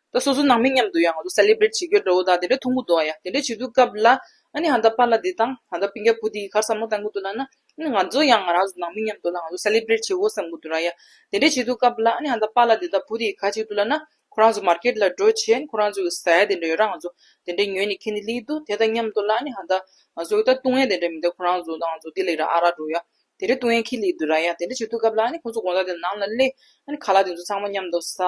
ད་སོ་སོ་ནང་མི་མཉམ་དུ་ཡང་ང་ཚོ་སེ་ལི་བྷི་རེཊ་བྱེད་རྒྱུ་འདྲ་བོ་དང་དེ་འདྲ་མཐོང་གི་འདུག་ཨ། ཡ་དེ་འདྲ་བྱེད་དུས་སྐབས་ལ་ཨ་ནི་ཧ་ད་པཱ་ལགས་འདི་དང་ཧ་ད་སྤུན་ཀྱག་བུ་འདི་ག་རེ་བསམ་བློ་བཏང་གི་འདུག་ལབ་ན། ཨ་ནི་ང་ཚོ་ཡང་ང་རང་ཚོ་ནང་མི་མཉམ་དུ་ལ་ང་ཚོ་སེ་ལི་བྷི་རེཊ་བྱེད་དགོས་བསམ་གི་འདུག་ར། ཡ་དེ་འདྲ་བྱེད་དུས་སྐབས་ལ་ཨ་ནི་ཧ་ད་པཱ་ལགས་འདི་དང་བུ་འདི་ག་བྱེད་འདུག་ལབ་ན། ཁོ་རང་ཚོ་མར་ཀེཊ་ལ་འགྲོ་བྱས་ཁོ་རང་ཚོ་གི་ཟ་ཡ་དེ་འདྲ་ཡོད་ར། ང་ཚོ་དེ་འདྲ་ཉོས་ནས་ཁྱེར་ནས་སླེབས་འདུག་དེ་དང་མཉམ་དུ་ལ་ཨ་ནི་ཧ་ད་ང་ཚོ་གི་ད་བཏུང་ཡ་དེ་འདྲ་མི་འདུག་ཁོ་རང་ཚོ་དང་ང་ཚོ་དེ་ལ་ཡི་ར་ཨ་རག་འགྲོ་ཡ་དེ་འདྲ་བཏུང་ཡ་ཁྱེར་སླེབས་འདུག་ར། ཡ་དེ་འདྲ་བྱེད་དུས་སྐབས་ལ་ཨ་ནི་ཁོ་ཚོ་དགོང་དག་དེ་ནང་ལ་སླེབས། ཨ་ནི་ཁ་ལག་དེ་ཚོ་ཚང་མ་མཉམ་དུ་ཟ།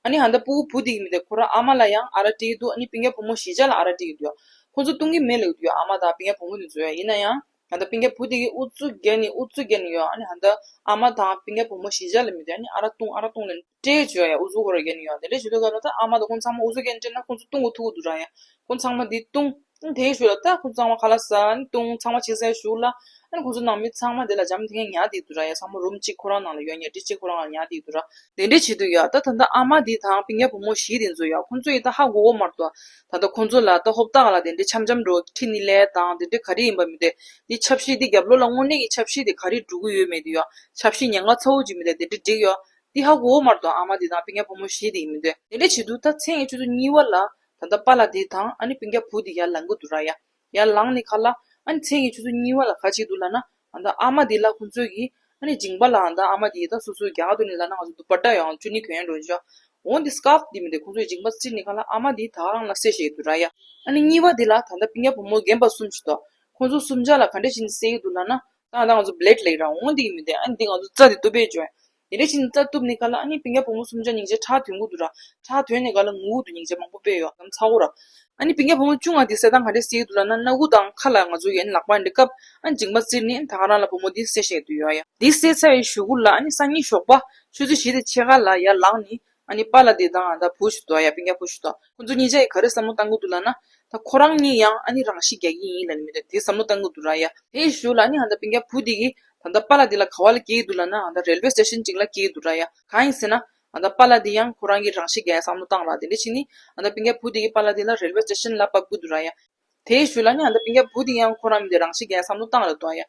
ཨ་ནི་ཧ་ད་སྤུ་གུ་བུ་དེ་གི་མི་དེ་ཁོ་རང་ཨ་མ་ལ་ཡང་ཨ་རག་སྤྲད་ཀྱི་འདུག་ཨ་ནི་སྤུན་ཀྱག་བུ་མོ་གཞིས་ཆགས་ལ་ཨ་རག་སྤྲད་ཀྱི་འདུག་ཁོ་ཚོ་བཏུང་གི་མེད་ལབ་ཀྱི་འདུག་ཨ་མ་དང་སྤུན་ཀྱག་བུ་མོ་དེ་ཚོ་ཡ། ཡིན་ན་ཡང་ཧ་ད་སྤུན་ཀྱག་བུ་དེ་གིས་ཨུ་ཚུགས་རྒྱག་ནས་ཨུ་ཚུགས་རྒྱག་ནས་ཡོད། ཨ་ནི་ཧ་ད་ཨ་མ་དང་སྤུན་ཀྱག་བུ་མོ་གཞིས་ཆགས་ལ་མི་དེ་ཨ་ནི་ཨ་རག་བཏུང་ཨ་རག་བཏུང་ལབ་ནས་སྤྲད་བྱོས་ཡ། ཨུ་ཚུགས་ཁོ་རང་རྒྱག་ནས་ཡོད། དེ་འདྲ་བྱེད་དུས་སྐབས་ལ་ད་ཨ་མ་དང་ཁོང་ཚང་མ་ཨུ་ཚུགས་རྒྱག་ནས་སྤྲད་ན་ཁོང་ཚོ་བཏུང་གི་ཐུག་གི་འདུག་ར། ཡ་ཁོང་ཚང་མ་འདི་བཏུང་། ཨ་ནི་དེའི་ཤུལ་ལ་ད་ཁོང་ཚང་མ་ཁ་ལག་ཟ། ཨ་ནི་བཏུང་། ཚང་མ་བྱས་ཚར་གཞུག་ལ་ཨ་ནི་ཁོང་ཚོ་ནང་མི་ཚང་མ་དེ་ལ་འཇམ་ཐིང་ངེ་ཉལ་བསྡད་འདུག་ར། ཡ་ཚང་མ་རུམ་གཅིག་ཁོ་རང་ནང་ལ་ཡོད། ཉལ་ཁྲི་གཅིག་ཁོ་རང་ལ་ཉལ་བསྡད་འདུག་ར། དེ་འདྲ་བྱེད་དུས་ཡ་ད་ད་ལྟ་ཨ་མ་འདི་དང་སྤུན་ཀྱག་བུ་མོ་གཞིས་དེ་ཚོ་ཡ་ཁོང་ཚོ་ཡི་ད་ཧ་གོ་གོ་མ་གཏོགས། ད་ལྟ་ཁོང་ཚོ་ལ་ད་ཧོབ་ཏག་ལ་དེ་འདྲའི་འཆམ་འཆམ་འགྲོ་ཁྲིད་ནི་ལས་དང་དེ་འདྲའི་ག་རེ་ཡིན་པ་མི་འདྲ། འདི་ཆབ་སྲིད་འདི་རྒྱབ་ལོགས་ལ་དངོས་གནས་ཀྱི་ཆབ་སྲིད་དེ་ག་རེ་འགྲོ་གི་ཡོད་མེད་དེ་ཡ། ཆབ་སྲིད་ཉེན་ཁ་ཚ་བོ་ཅིག་མི་འདྲ་དེ་འདྲ་འགྲིག་ཡོད། འདི་ཧ་གོ་གོ་མ་གཏོགས་ཨ་མ་འདི་དང་སྤུན་ཀྱག་བུ་མོ་གཞིས་དེ་ཡིན་མི་འདྲ། དེ་འདྲ་བྱེད་དུས་ད་མཚན་གྱི་ཆུ་ཚོད་གཉིས་པ་ལ་ད་ལྟ་པཱ་ལགས་འདི་དང་ཨ་ནི་སྤུན་ཀྱག་བུ་འདི་ཡར་ལངས་གི་འདུག་ར། ཡ་ཡར་ལངས་ནས་ཁ་ལག་ཨ་ནི་མཚན་གྱི་ཆུ་ཚོད་གཉིས་པ་ལ་ག་བྱེད་འདུག་ལབ་ན། ཨ་ད་ཨ་མ་འདི་ལ་ཁོང་ཚོས་ཀྱིས་ཨ་ནི་མཇིང་པ་ལ་ཨ་ད་ཨ་མ་འདི་ད་སོ་སོའི་རྒྱགས་འདུག་ནི་ལབ་ན་ང་ཚོ་དུ་པ་ཊ་ཡང་ཅུ་ནི་གོན་འགྲོ་ཤག་འོ་འདི་སི་ཀར་ཕ་འདི་མི་འདྲ་ཁོང་ཚོའི་མཇིང་པ་བཙིར་ནས་ཁ་ལག་ཨ་མ་འདི་ད་རང་ལ་བསད་བཞག་འདུག་ར། ཡ་ཨ་ནི་གཉིས་པ་འདི་ལ་ད་ལྟ་སྤུན་ཀྱག་བུ་མོ་རྒན་པ་གསུམ་ཞིག་འདུག་ཁོང་ཚོ་གསུམ་ཆ་ལ་ག་འདྲ་བྱས་ནས་བསད་ཀྱི་འདུག་ལབ་ན། ད་ད་ང་ཚོ་བྷི་ལེཌ་ལབ་ཀྱི་ར། འོ་འདི་གི་མི་འདྲ། ཨ་ནི་འདི་ང་ཚོ་རྩ་འདི་གཏུབ་པས་བྱོས། དེ་འདྲ་བྱས་ནས་རྩ་གཏུབ་ནས་ཁ་ལག་ཨ་ནི་སྤུན་ཀྱག་བུ་མོ་གསུམ་ཆ་སྙིང་རྗེ་ཁྲག་ཐོན་གྱི་འདུག་ར། ཁྲག་ཐོན་ནས་ཁ་ལག་ངུ་གི་འདུག་སྙིང་རྗེ་མང་པོ་དཔེ་ཡོད་ལམ་ཚ་བོ་ར། ཨ་ནི་སྤུན་ཀྱག་བུ་མོ་བཅོ་ལྔ་འདི་བསད་སྟངས་ག་འདྲ་བསད་ཀྱི་འདུག་ལབ་ན། སྣ་ཁུག་དང་ཁ་ལག་ང་ཚོ་ཡན་ལག་པ་འདི་སྐབས་ཨ་ནི་མཇིང་པ་བཙིར་ནས་ད་ག་རང་ལ་བུ་མོ་འདི་བསད་བཞག་འདུག་ཡོད་ཡ། འདི་བསད་ཚར་བའི་གཞུག་གུ་ལ་ཨ་ནི་སང་ཉིན་ཞོགས་པ་ཆུ་ཚོད་བཞི་དང་ཕྱེད་ཀ་ལ་ཡར་ལངས་ནས་ཨ་ནི་པཱ་ལགས་འདི་དང་ཨ་ད་བུ་ཞིག་འདུག་ཡ། སྤུན་ཀྱག་བུ་ཞིག་འདུག་ཁོང་ཚོ་གཉིས་ཆ་ཡིས་ག་རེ་བསམ་བློ་བཏང་གི་འདུག་ལབ་ན། ད་ཁོ་རང་གཉིས་ཡང་ཨ་ནི་རང་ཤི་རྒྱག་གི་ཡིན་ལབ་ནི་མི་འདུག་དེ་བསམ་བློ་བཏང་གི་འདུག་ར་ཡ། དེའི་གཞུག་ལ་ཨ་ནི་ཨ་ད་སྤུན་ཀྱག་བུ་འདི་གིས་ད་ལྟ་པཱ་ལགས་འདི་ལ་ག་བ་ལ་སྐྱེལ་གྱི་འདུག་ལབ་ན། ཨ་ད་རེལ་ཝེ་སི་ཊེ་ཤན་ཅིག་ལ་སྐྱེལ་གྱི་འདུག་ར་ཡ། གང་ཡིན་ཟེར་ན། ཨ་ད་པཱ་ལགས་འདི་ཡང་ཁོ་རང་གིས་རང་ཤི་རྒྱག་ཡ་བསམ་བློ་བཏང་ར། དེ་འདྲ་བྱས་ནས་ཨ་ད་སྤུན་ཀྱག་བུ་འདི་གིས་པཱ་ལགས་འདི་ལ་རེལ་ཝེ་སི་ཊེ་ཤན་ལ་ཕབ་ཀྱི་འདུག་ར་ཡ། དེའི་གཞུག་ལ་ནི་ཨ་ད་སྤུན་ཀྱག་བུ་དེ་ཡང་ཁོ་རང་མི་དེ་རང་ཤི་རྒྱག་བསམ་བློ་བཏང་ལ་འདུག་ཡ།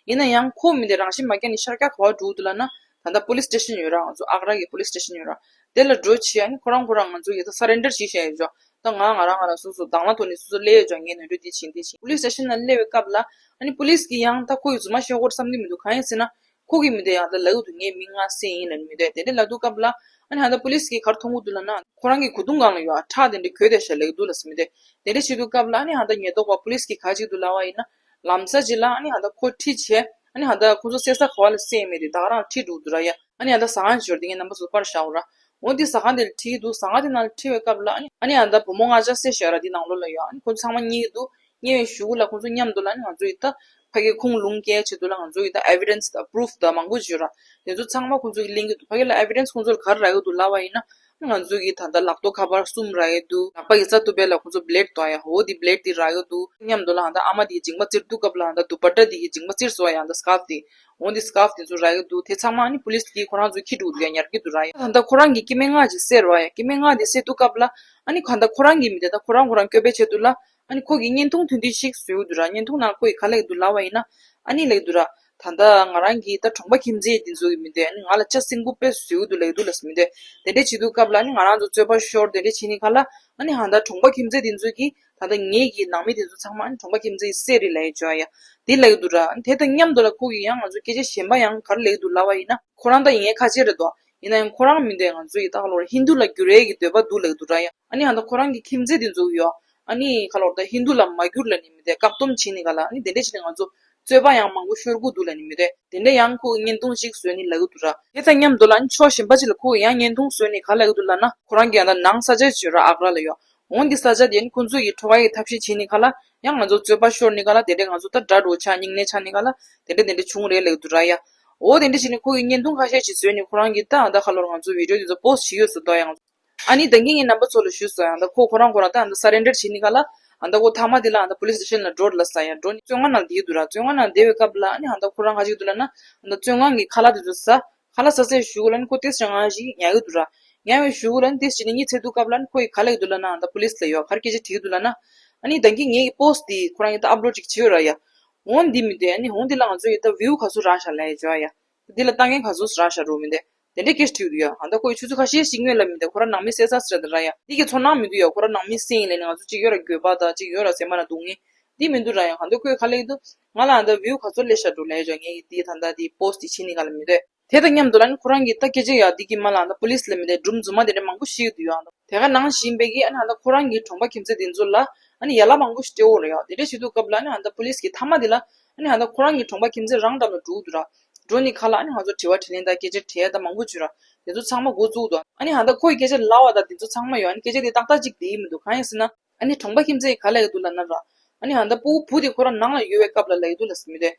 ཡིན་ན་ཡང་ཁོ་མི་དེ་རང་ཤི་མ་རྒྱག་ནས་ཤར་རྒྱག་ག་བ་འགྲོ་འདུག་ལབ་ན། ད་ལྟ་པོ་ལིས་སི་ཊེ་ཤན་ཡོད་ར། ང་ཚོ་ཨག་ར་གི་པོ་ལིས་སི་ཊེ་ཤན་ཡོད་ར། དེ་ལ་འགྲོ་བྱས་ཨ་ནི་ཁོ་རང་ཁོ་རང་ང་ཚོ་ཡ་ད་སར་རེན་ཌར་བྱེད་བཤད་ཡོད་ཅོ། ད་ང་ང་རང་ང་རང་སོ་སོ་དང་བླངས་ཐོག་ནས་སོ་སོ་སླེབས་ཡོད་ཅོ། ངས་ནོར་འཁྲུལ་འདི་བྱིན་འདི་བྱིན། པོ་ལིས་སི་ཊེ་ཤན་ལ་སླེབས་པའི་སྐབས་ལ་ཨ་ནི་པོ་ལིས་ཀྱིས་ཡང་ད་ཁོ་ཡི་རྫུན་མ་བཤད་དགོས་བསམ་གྱི་མི་འདུག་གང་ཡིན་ཟེར་ན། ཁོ་གི་མི་དེ་ཡང་ད་ལབ་ཀྱི་འདུག་ངའི་མི་ང་བསད་ཡིན་ལབ་ནི་མི་དེ། དེ་འདྲ་ལབ་དུས་སྐབས་ལ་ཨ་ནི་ཧ་ད་པོ་ལིས་ཀྱིས་ག་རེ་མཐོང་གི་འདུག་ལབ་ན། ཁོ་རང་གི་གོས་ཐུང་སྒང་ལ་ཡོད་ཁྲག་དེ་འདྲ་གོས་དེ་ཤ་ལབ་ཀྱི་འདུག་ལབ་ཟེར་མི་དེ། དེ་འདྲ་བྱེད་དུས་སྐབས་ལ་ཨ་ནི་ཧ་ད་ཉེན་རྟོག་པ་པོ་ལིས་ཀྱིས་ག་རེ་བྱེད་ཀྱི་འདུག་ལབ་པ་ཡིན་ན། ལམ་ས་ཅིག་ལ་ཨ་ནི་ཧ་ད་ཁོ་ཁྲིད་བྱས་ཨ་ནི་ཧ་ད་ཁོ་ཚོ་བསད་ས་ག་བ་ལ་བསད་མེད་དེ་ད་ག་རང་ཁྲིད་འགྲོ་གི་འདུག་ར་ཡ། ཨ་ནི་ཧ་ད་ཟ་ཁང་ཞིག་ཡོད་རེད། དེ་ངས་རྣམ་པ་ཚོ་པར་བཞག་འོ་ར། འོ་འདི་ཟ་ཁང་དེ་ལ་ཁྲིད་ཀྱི་འདུག་ཟ་ཁང་དེ་ནང་ལ་ཁྲིད་པའི་སྐབས་ལ་ཨ་ནི་ཨ་ནི་ཧ་ད་བུ་མོ་ལྔ་ཆ་བསད་བཞག་ར། དེ་ནང་ལོགས་ལ་ཡོད། ཨ་ནི་ཁོ་ཚོ་ཚང་མ་རྙེད་ཀྱི་འདུག་རྙེད་པའི་གཞུག་གུ་ལ་ཁོང་ཚོ་མཉམ་དུ་ལ་ནི་ང་ཚོ་ཡི་ད་ཕ་གིའི་ཁུངས་ལུང་བསྐྱལ་ཆེད་དུ་ལ་ང་ཚོ་ཡི་ད་ཨེ་བི་ཌེན་སི་དང་པུ་རུབ་དང་མང་པོ་ཅིག་ཡོད་ར། དེ་ཚོ་ཚང་མ་ཁོང་ཚོ་གིས་ལེན་གྱི་འདུག་ཕ་གི་ལ་ཨེ་བི་ཌེན་སི་ཁོང་ཚོ་ལ་ག་རེ་རག་གི་འདུག་ལབ་པ་ཡིན་ན། ང་ཚོ་གིས་ད་ལྟ་ལག་ཐོག་ཁ་པར་གསུམ་རག་གི་འདུག་ལག་པ་ཡི་རྩ་གཏུབ་པའི་ལ་ཁོང་ཚོ་བྷི་ལེཌ་གཏོང་ཡ་འོ་དེ་བྷི་ལེཌ་དེ་རག་གི་འདུག་མཉམ་དུ་ལ་ད་ཨ་མ་དེའི་མཇིང་པ་བཙིར་དུས་སྐབས་ལ་ད་དུ་པ་ཊ་དེ་གི་མཇིང་པ་བཙིར་སོང་ཡ་ད་སི་ཀར་ཕ་དེ། འོ་དེ་སི་ཀར་ཕ་དེ་ཚོ་རག་གི་འདུག་དེ་ཚང་མ་ནི་པུ་ལིས་གིས་ཁོ་རང་ཚོ་འཁྱེར་འགྲོ་གི་འདུག་ཡ་ཉར་གི་འདུག་ར་ཡ། ད་ལྟ་ཁོ་རང་གི་སྐྱེ་དམན་ལྔ་ཅིག་བསད་ར་ཡ། སྐྱེ་དམན་ལྔ་དེ་བསད་དུས་སྐབས་ལ་ཨ་ནི་ག་ད་ཁོ་རང་གི་མི་དེ་ད་ཁོ་རང་ཁོ་རང་སྐྱོབ་པའི་ཆེད་དུ་ལ། ཨ་ནི་ཁོ་གིས་བརྙན་ཐུང་ཐུང་ཐུང་ཞིག་བཟོས་ཡོད་འདུག་ར། བརྙན་ཐུང་ནང་ཁོ་ཡིས་ག་ལབ་ཀྱི་འདུག་ལབ་པ་ཡིན་ན། ཨ་ནི་ལབ་ཀྱི་འདུག་ར། ད་ལྟ་ང་རང་གིས་ད་གྲོང་པ་ཁྱིམ་མཚེས་འདི་ཚོ་གི་མི་དེ་ཨ་ནི་ང་ལ་ལྕགས་སྲིན་འབུ་དཔེ་བཟོས་ཡོད་འདུག་ལབ་ཀྱི་འདུག་ལབ་ཟེར་མི་དེ། དེ་འདྲ་བྱེད་དུས་སྐབས་ལ་ཨ་ནི་ང་རང་ཚོ་རྩོད་པ་ཤོར་དེ་འདྲ་བྱེད་ནི་ག་ལ། ཨ་ནི་ཧ་ད་གྲོང་པ་ཁྱིམ་མཚེས་འདི་ཚོ་གིས་ད་ལྟ་ངེད་ཀྱི་ནང་མི་དེ་ཚོ་ཚང་མ་ཨ་ནི་གྲོང་པ་ཁྱིམ་མཚེས་ཀྱི་སྲས་རེད་ལབ་ཡ་བྱོས་ཡ། དེ་ལབ་ཀྱི་འདུག་ར། ཨ་ནི་དེ་དང་མཉམ་དུ་ལ་ཁོ་གིས་ཡང་ང་ཚོ་སྐད་ཆ་གཞན་པ་ཡང་ག་རེ་ལབ་ཀྱི་འདུག་ལབ་པ་ཡིན་ན། ཁོ་རང་ད་ཡིན་ཡ་ཁ་ཆེ་རེད་དོ། ཡིན་ན་ཡང་ཁོ་རང་མི་འདོད་ང་ཚོ་ཡི་ད་ཧ་ལོར་ཧིན་དུ་ལ་འགྱུར་ཡས་ཀྱི་འདོད་པ་འདུག་ལབ་ཀྱི་འདུག་ར་ཡ། ཨ་ནི་ཧ་ད་ཁོ་རང་གི་ཁྱིམ་མཚེས་དེ་ཚོ་ཡོད། ཨ་ནི་ཁ་ལོར་ད་ཧིན་དུ་ལ་མ་འགྱུར་ལབ་ནི་མི་དེ་བཀག་སྡོམ་བྱེད་ནི་ག་ལ། ཨ་ནི་དེ་འདྲ་བྱས་ནས་ང་ཚོ་རྩོད་པ་ཡང་མང་པོ་ཤོར་གྱི་འདུག་ལབ་ནི་མི་དེ། དེ་འདྲ་ཡང་ཁོ་གིས་བརྙན་ཐུང་ཞིག་བཟོས་ནས་ལབ་ཀྱི་འདུག་ར། དེ་དང་མཉམ་དུ་ལ་ཨ་ནི་ཕྱོགས་གཞན་པ་ཅིག་ལ་ཁོ་གིས་ཡང་བརྙན་ཐུང་བཟོས་ནས་ག་ལབ་ཀྱི་འདུག་ལབ་ན། ཁོ་རང་གི་ཡང་ད་ནང་ས་ཆ་ཅིག་ཡོད་ར་ཨག་ར་ལ་ཡོད། འོ་འདི་ས་ཆ་དེ་ནི་ཁོང་ཚོ་ཡིས་ཁྲོ་བ་ཡི་ཐབས་ཤེས་བྱེད་ནི་ག་ལ། ཡང་ང་ཚོ་རྩོད་པ་ཤོར་ནི་ག་ལ། དེ་འདྲས་ང་ཚོ་ད་དགྲ་འགྲོ་ཆགས་སྙིང་ནད་ཆགས་ནི་ག་ལ། དེ་འདྲས་དེ་འདྲས་བྱུང་རེད་ལབ་ཀྱི་འདུག་ར་ཡ། འོ་དེ་འདྲས་བྱས་ནས་ཁོ་གིས་བརྙན་ཐུང་ཁ་ཤས་ཤིག་བཟོས་ནས་ཁོ་རང་གིས་ད་ཨ་ད་ཁ་ལོར་ང་ཚོ་བི་ཌི་ཡོ་དེ་ཚོ་པོ་སི་ཊི་བྱེད་ཡོད་ཟེར་དོ་ཡང་། ཨ་ནི་ད་གིན་ངས་རྣམ་པ་ཚོ་ལ་ཞུས་སོང་ཡང་ད་ཁོ་ཁོ་རང་ཁོ་རང་ད་ཨ་ད་སར་རེན་ཌར་བྱེད་ནི་ག་ལ། ཨ་ད་ཁོ་མཐའ་མ་དེ་ལ་ཨ་ད་པོ་ལིས་སི་ཊེ་ཤན་ལ་འགྲོ་ལབ་ས་ཡ། འགྲོ་ནི་བཙོན་ཁང་ནང་བསྡད་ཀྱི་འདུག་ར། བཙོན་ཁང་ནང་བསྡད་པའི་སྐབས་ལ་ཨ་ནི་ཨ་ད་ཁོ་རང་ག་ཅིག་འདུག་ལབ་ན། ཨ་ད་བཙོན་ཁང་གི་ཁ་ལག་དེ་ཚོ་ཟ། ཁ་ལག་ཟ་ཟེར་ཞུ་གི་ལ་ནི་ཁོ་ཏེ་སི་ང་ཞིག་ཉལ་གི་འདུག་ར། ཉལ་བའི་ཞུ་གི་ལ་ནི་ཏེ་སི་ཅི་ནི་གཉིད་ཚད་དུས་སྐབས་ལ་ནི་ཁོ་ཡི་ག་ལ་གི་འདུག་ལབ་ན་ཨ་ད་པོ་ལིས་ལ་ཡོད་གར་སྐད་ཆ་དྲིས་གི་འདུག་ལབ་ན། ཨ་ནི་ད་གིན་ངེད་ཀྱི་པོ་སི་ཊི་དེ་ཁོ་རང་གི་ད་ཨབ་ལོཌ་ཅིག་བྱས་ཡོད་ར་ཡ། འོང་འདི་མི་འདུག་ཨ་ནི་འོང་འདི་ལ་ང་ཚོ་ཡི་ད་view་ག་ཚོད་རག་ཤག་ལབ་ཡ་ཅོ་ཡ། འདི་ལ་ལྟ་མཁན་ག་ཚོད་རག་ཤག་རོ་མི་འདུག་དེ་འདྲའི་སྐད་ཆ་དྲིས་འདུག་ཡ། ཨ་ད་ཁོ་ཡི་ཆུ་ཚོད་ཁ་ཤས་ཤིག་སྔོན་ལ་མི་འདུག་ཁོ་རང་ནང་མི་གསལ་ས་ཟེར་ད་ར་ཡ། འདི་གི་ཚོར་སྣང་མི་འདུག་ཡ། ཁོ་རང་ནང་མི་སེམས་ཡིན་ལས་ནི་ང་ཚོ་གཅིག་ཡོད་ར་འགྱོད་པ་དང་གཅིག་ཡོད་ར་སེམས་པ་ན་སྡུག་བསྔལ་འདི་མི་འདུག་ར་ཡ། ཨ་ད་ཁོས་ག་ལབ་ཀྱི་འདུག་ང་ལ་ཨ་ད་view་ག་ཚོད་སླེབས་ཤག་འགྲོ་ལབ་ཡ་ཅོ། ངས་ཡི་འདི་ད་ད་འདི་post་འདི་བྱེད་ནི་ག་ལ་མི་འདུག་དེ་དང་མཉམ་དུ་ལ་ནི་ཁོ་རང་གིས་ད་སྐད་ཆ་ཡ་འདི་གི་མ་ལ་ཨ་ད་police་ལ་མི་འདུག་སྒྲུང་རྫུན་མ་དེ་འདྲ་མང་པོ་ཤེས་ཀྱི་འདུག་ཡ། དེ་ག་ནང་བཞིན་པའི་གི་ཨ་ནི་ཨ་ད་ཁོ་རང་གི་གྲོང་པ་ཁྱིམ་མཚེས་དེ་ཚོ་ལ་ཨ་ནི་ཡ་ལ་མང་པོ་ཞིག་སྤྲད་འོ་རེད་ཡ། དེ་འདྲ་བྱེད་དུས་སྐབས་ལ་ཨ་ནི་ཨ་ད་police་གི་མཐའ་མ་དེ་ལ་ཨ་ནི་ཨ་ད་ཁོ་རང་གི་གྲོང་པ་ཁྱིམ་མཚེས་རང་འགྲམ་ལ་འགྲོ་འདུག་ར། འགྲོ་ནི་ཁ་ལ་ཨ་ནི་ང་ཚོ་དྲི་བ་དྲིས་ལན་དང་སྐད་ཆ་དྲི་ཡ་ད་མང་པོ་བྱུང་ར། དེ་ཚོ་ཚང་མ་འགོ་བཙུགས་འདུག་ཨ་ནི་ཨ་ད་ཁོ་ཡི་སྐད་ཆ་ལབ་པ་དང་དེ་ཚོ་ཚང་མ་ཡོད། ཨ་ནི་སྐད་ཆ་དེ་ཏག་ཏག་ཅིག་དེ་ཡིན་མི་འདུག་གང་ཡིན་ཟེར་ན། ཨ་ནི་གྲོང་པ་ཁྱིམ་མཚེས་ག་ལབ་ཀྱི་འདུག་ལབ་ན་ར། ཨ་ནི་ཨ་ད་སྤུ་གུ་བུ་དེ་ཁོ་རང་ནང་ལ་ཡོད་པའི་སྐབས་ལ་ལབ་ཀྱི་འདུག་ལབ་ཟེར་མི་འདུག་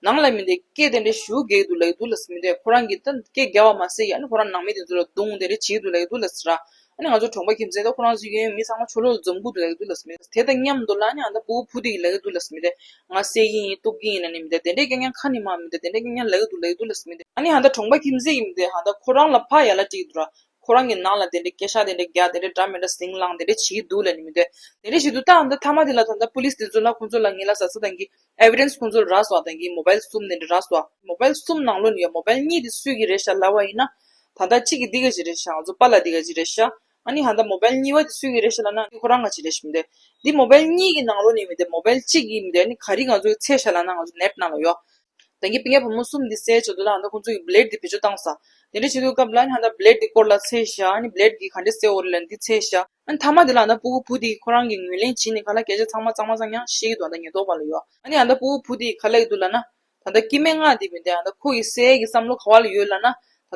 ནང་ལ་མི་འདུག་སྐད་དེ་འདྲའི་ཞུ་རྒྱག་གི་འདུག་ལབ་ཀྱི་འདུག་ལབ་ཟེར་མི་འདུག་ཁོ་རང་གིས་ད་སྐད་རྒྱག་པ་མ་ཟད་ཡ་ཨ་ནི་ཁོ་རང་ནང་མི་དེ་ཚོ་ལ་རྡུང་དེ་འདྲ་བྱེད་ཀྱི་འདུག་ལབ་ཀྱི་འདུག་ལབ་ཟེར་ར། ཨ་ནི་ང་ཚོ་གྲོང་པ་ཁྱིམ་མཚེས་ད་ཁོ་རང་ཚོ་ཡོད་མི་ཚང་མ་ཆོ་ལོ་ལ་འཛོམས་ཀྱི་འདུག་ལབ་ཀྱི་འདུག་ལབ་ཟེར་མི་འདུག་དེ་དང་མཉམ་དུ་ལ་ཨ་ནི་ཨ་ད་སྤུ་གུ་བུ་དེ་གིས་ལབ་ཀྱི་འདུག་ལབ་ཟེར་མི་འདུག་ང་བསད་ཀྱི་ཡིན་གཏུབ་ཀྱི་ཡིན་ལབ་ནི་མི་འདུག་དེ་འདྲའི་སྐད་ངན་ཁ་ནས་མ་མི་འདུག་དེ་འདྲའི་སྐད་ངན་ལབ་ཀྱི་འདུག་ལབ་ཀྱི་འདུག་ལབ་ཟེར་མི་འདུག་ཨ་ནི་ཨ་ད་གྲོང་པ་ཁྱིམ་མཚེས་ཡིན་མི་འདུག་ཨ་ད་ཁོ་རང་ལ་ཕར་ཡ་ལ་སྤྲད་ཀྱི་འདུག་ར། ཁོ་རང་གི་ནང་ལ་དེ་འདྲའི་སྐད་ཆ་དེ་འདྲ་རྒྱག་དེ་འདྲ་འདྲ་མི་འདྲ་ཟིང་ལངས་དེ་འདྲ་བྱེད་ཀྱི་འདུག་ལབ་ནི་མི་འདུག་དེ་འདྲ་བྱེད་དུས་ད་ཨ་ད་མཐའ་མ་དེ་ལ་ད་ལྟ་པུ་ལིས་དེ་ཚོ་ལ་ཁོང་ཚོ་ལ་ངེད་ལ་ཟ་ས་དང་གི་evidence་ཁོང་ཚོ་ལ་རག་སོང་། དང་གི་mobile་གསུམ་དེ་འདྲ་རག་སོང་། mobile་གསུམ་ནང་ལོགས་ནས་ཡ་mobile་གཉིས་དེ་སུའི་གི་རེད་ཤག་ལབ་པ་ཡིན་ན། ད་ལྟ་གཅིག་གི་འདི་ག་ཅིག་རེད་ཤག་ང་ཚོ་པཱ་ལགས་འདི་ག་ཅིག་རེད་ཤག་ཨ་ནི་ཧ་ད་mobile་གཉིས་པ་དེ་སུའི་གི་རེད་ཤག་ལབ་ན་འདི་ཁོ་རང་ག་ཅིག་རེད་ཤག་མི་འདུག་འདི་mobile་གཉིས་ཀྱི་ནང་ལོགས་ནས་མི་འདུག mobile་གཅིག་གི་མི་འདུག་ཨ་ནི་ག་རེ་ང་ཚོ་གི་འཚོལ་ཤག་ལབ་ན་ང་ཚོ་net་ནང་ལ་ཡོད། ད་གིན་སྤུན་ཀྱག་བུ་མོ་གསུམ་འདི་བསད་ཆེད་དུ་ལ་ཨ་ད་ཁོང་ཚོ་གི་blade་འདི་བེད་སྤྱོད་བཏང་ས། དེ་འདྲ་བྱེད་དུས་སྐབས་ལ་ཨ་ནི་ཧ་ད་blade་འདི་སྐོར་ལ་འཚོལ་ཤག་ཨ་ནི་blade་གིས་ག་འདྲ་བསད་འོ་རེད་ལབ་འདི་འཚོལ་ཤག་ཨ་ནི་མཐའ་མ་དེ་ལ་ཨ་ད་སྤུ་གུ་བུ་དེ་གིས་ཁོ་རང་གི་ངོས་ལེན་བྱེད་ནི་ག་ལ་སྐད་ཆ་ཚང་མ་གཙང་མ་གཙང་རྐྱང་བཤད་ཀྱི་འདུག་ཨ་ད་ཉེན་རྟོག་པ་ལ་ཡོད། ཨ་ནི་ཨ་ད་སྤུ་གུ་བུ་དེ་གིས་ག་ལབ་ཀྱི་འདུག་ལབ་ན། ད་ལྟ་སྐྱེ་དམན་ལྔ་དེ་མི་འདུག་ཨ་ད་ཁོ་གི་བསད་ཡས་ཀྱི་བསམ་བློ་ག་བ་ལ་ཡོད་ལབ་ན།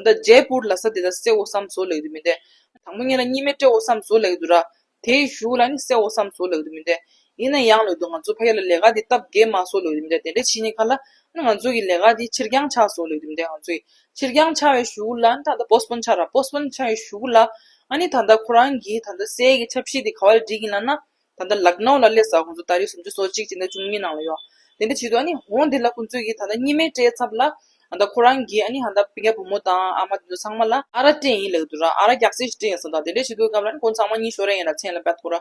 ད་ལྟ་ཇེ་པུར་ལབ་ས་དེ་ད་བསད་འོ་བསམ་སོང་ལབ་ཀྱི་འདུག་མི་འདུག་དང་པོ་ཉིད་ལ་གཉིས་མེད་སྤྲད་འོ་བསམ་སོང་ལབ་ཀྱི་འདུག་ར། དེའི་གཞུག་ལ་ནི་བསད་འོ་བསམ་སོང་ལབ་ཀྱི་འདུག་མི་འདུག་ཡིན་ན་ཡང་ལབ་ཀྱི་འདུག་ང་ཚོ་ཕ་གི་ལ་ལས་ཀ་འདི་སྟབས་བདེ་མ་སོང་ལབ་ཀྱི་འདུག་མི་འདུག་དེ་འདྲ་བྱས་ནི་ག་ལ་ནི་ང་ཚོ་གི་ལས་ཀ་འདི་ཕྱིར་འགྱངས་ཆགས་སོང་ལབ་ཀྱི་འདུག་མི་འདུག་ང་ཚོ་ཡི་ཕྱིར་འགྱངས་ཆགས་པའི་གཞུག་ལ་ནི་ད་ལྟ་postpone་ཆགས་ར། postpone་ཆགས་པའི་གཞུག་ལ་ཨ་ནི་ད་ལྟ་ཁོ་རང་གིས་ད་ལྟ་བསད་ཡས་ཀྱི་འཆར་གཞི་འདི་ག་བ་ལ་བསྒྲིགས་ཡིན་ལབ་ན། ད་ལྟ་ལག་ནའུ་ལ་སླེབས་ས། ཁོང་ཚོ་ཏ་རིག་སུམ་ཅུ་སོ་གཅིག་སྤྱི་ཟླ་བཅུ་གཉིས་ནང་ལ་ཡོད། དེ་འདྲ་བྱེད་དུས་ཨ་ནི་འོང་འདི་ལ་ཁོང་ཚོས་ཀྱིས་ད་ལྟ་གཉིས་མེད་སྤྲད་ཚབ་ལ། ད་ལྟ་ཁོ་རང་གིས་ཨ་ནི་ད་ལྟ་སྤུན་ཀྱག་བུ་མོ་དང་ཨ་མ་དེ་ཚོ་ཚང་མ་ལ་ཨ་རག་སྤྲད་ཡིན་ལབ་འདུག་ར། ཨ་རག་རྒྱགས་ཚད་ཞིག་སྤྲད་ཡིན་ཟེར། ད་དེ་འདྲ་བྱེད་དུས་སྐབས་ལ་ཨ་ནི་ཁོང་ཚང་མ་གཉིད་ཤོར་ཡ་ཡིན་ལ་མཚན་ལ་བད་ཐོ་ར།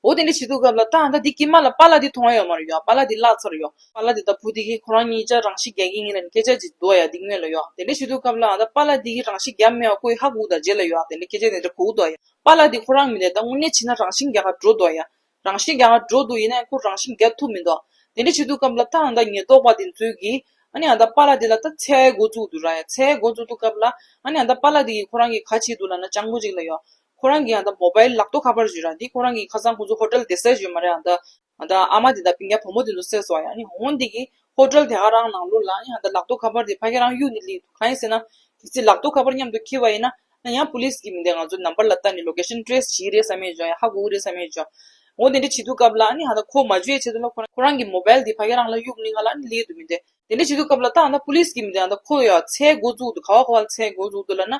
འོ་དེ་འདྲ་བྱེད་དུས་སྐབས་ལ་ད་ད་འདི་དཀྱིལ་མ་ལ་པཱ་ལགས་འདི་མཐོང་ཡ་ཡོད་མ་རེད་ཡ། པཱ་ལགས་འདི་བརླག་ཚར་ཡོད། པཱ་ལགས་འདི་ད་བུ་འདི་གིས་ཁོ་རང་གཉིས་ཆ་རང་ཤི་རྒྱག་གི་ཡིན་ལབ་ནས་སྐད་ཆ་ཅིག་འདུག་ཡ། འདི་སྔོན་ལ་ཡོད། དེ་འདྲ་བྱེད་དུས་སྐབས་ལ་ཨ་ད་པཱ་ལགས་འདི་གིས་རང་ཤི་རྒྱག་མེད་པ་ཁོ་ཡིས་ཧ་གོ་ད་རྗེས་ལ་ཡོད། དེ་འདྲ་སྐད་ཆ་དེ་འདྲ་གོ་གི་འདུག་ཡ། པཱ་ལགས་འདི་ཁོ་རང་མི་འདུག་ད་དངོས་གནས་བྱས་ན་རང་ཤི་རྒྱག་ག་འགྲོ་འདུག་ཡ། རང་ཤི་རྒྱག་ག་འགྲོ་འདུག་ཡིན་ན་ཁོ་རང་ཤི་རྒྱག་ཐུབ་མི་འདུག་དེ་འདྲ་བྱེད་དུས་སྐབས་ལ་ད་ཨ་ད་ཉེན་རྟོག་པ་དེ་ཚོས་ཀྱིས་ཨ་ནི་ཨ་ད་པཱ་ལགས་དེ་ལ་ད་འཚོལ་ཡ་འགོ་བཙུགས་འདུག་ར་ཡ། འཚོལ་ཡ་འགོ་བཙུགས་དུས་སྐབས་ལ་ཨ་ནི་ཨ་ད་པཱ་ལགས་དེ་གིས་ཁོ་རང་གིས་ག་བྱས་འདུག་ལབ་ན་སྤྱང་པོ་ཅིག་ལ་ཡོད། ཁོ་རང་གིས་ཨ་ད་མོ་བཱའིལ་ལག་ཐོག་ཁ་པར་ཅིག་ར། འདི་ཁོ་རང་གིས་ཁ་སང་ཁོང་ཚོ་ཧོ་ཊེལ་བསྡད་ས་ཅིག་ཡོད་མ་རེད། ཨ་ད་ཨ་ད་ཨ་མ་དེ་དང་སྤུན་ཀྱག་བུ་མོ་དེ་ཚོ་བསད་སོང་ཡ། ཨ་ནི་འོང་འདི་གིས་ཧོ་ཊེལ་དེ་ག་རང་ནང་ལོགས་ལ་ཨ་ནི་ཨ་ད་ལག་ཐོག་ཁ་པར་དེ་ཕ་གི་རང་གཡུག་ནས་སླེབས་འདུག་གང་ཡིན་ཟེར་ན། གལ་སྲིད་ལག་ཐོག་ཁ་པར་མཉམ་དུ་འཁྱེར་བ་ཡིན་ན། ཡང་པུ་ལིས་ཀྱིས་མི་འདུག་ང་ཚོ་ནམ་བར་ལ་བལྟས་ནས་ལོ་ཀེ་ཤན་ཊྲེ་སི་བྱེད་རེད་བསམ་ཡས་བྱུང་། ཡང་ཧ་གོ་གི་རེད་བསམ་ཡས་བྱུང་། འོ་དེ་འདྲ་བྱེད་དུས་སྐབས་ལ་ཨ་ནི་ཧ་ད་ཁོ་མ་འཇུ་ཡས་ཆེད་དུ་ལ་ཁོ་རང་ཁོ་རང་གི་མོ་བཱའིལ་དེ་ཕ་གི་རང་ལ་གཡུག་ནི་ང་ལ་ཨ་ནི་སླེབས་འདུག་མི་འདུག་དེ་འདྲ་བྱེད་དུས་སྐབས་ལ་ད་ཨ་ད་པུ་ལིས་ཀྱིས་མི་འདུག་ཨ་ད་ཁོ་ཡ་འཚོལ་འགོ་བཙུགས་འདུག་ག་བ་ག་བ་ལ་འཚོལ་འགོ་བཙུགས་འདུག་ལབ་ན།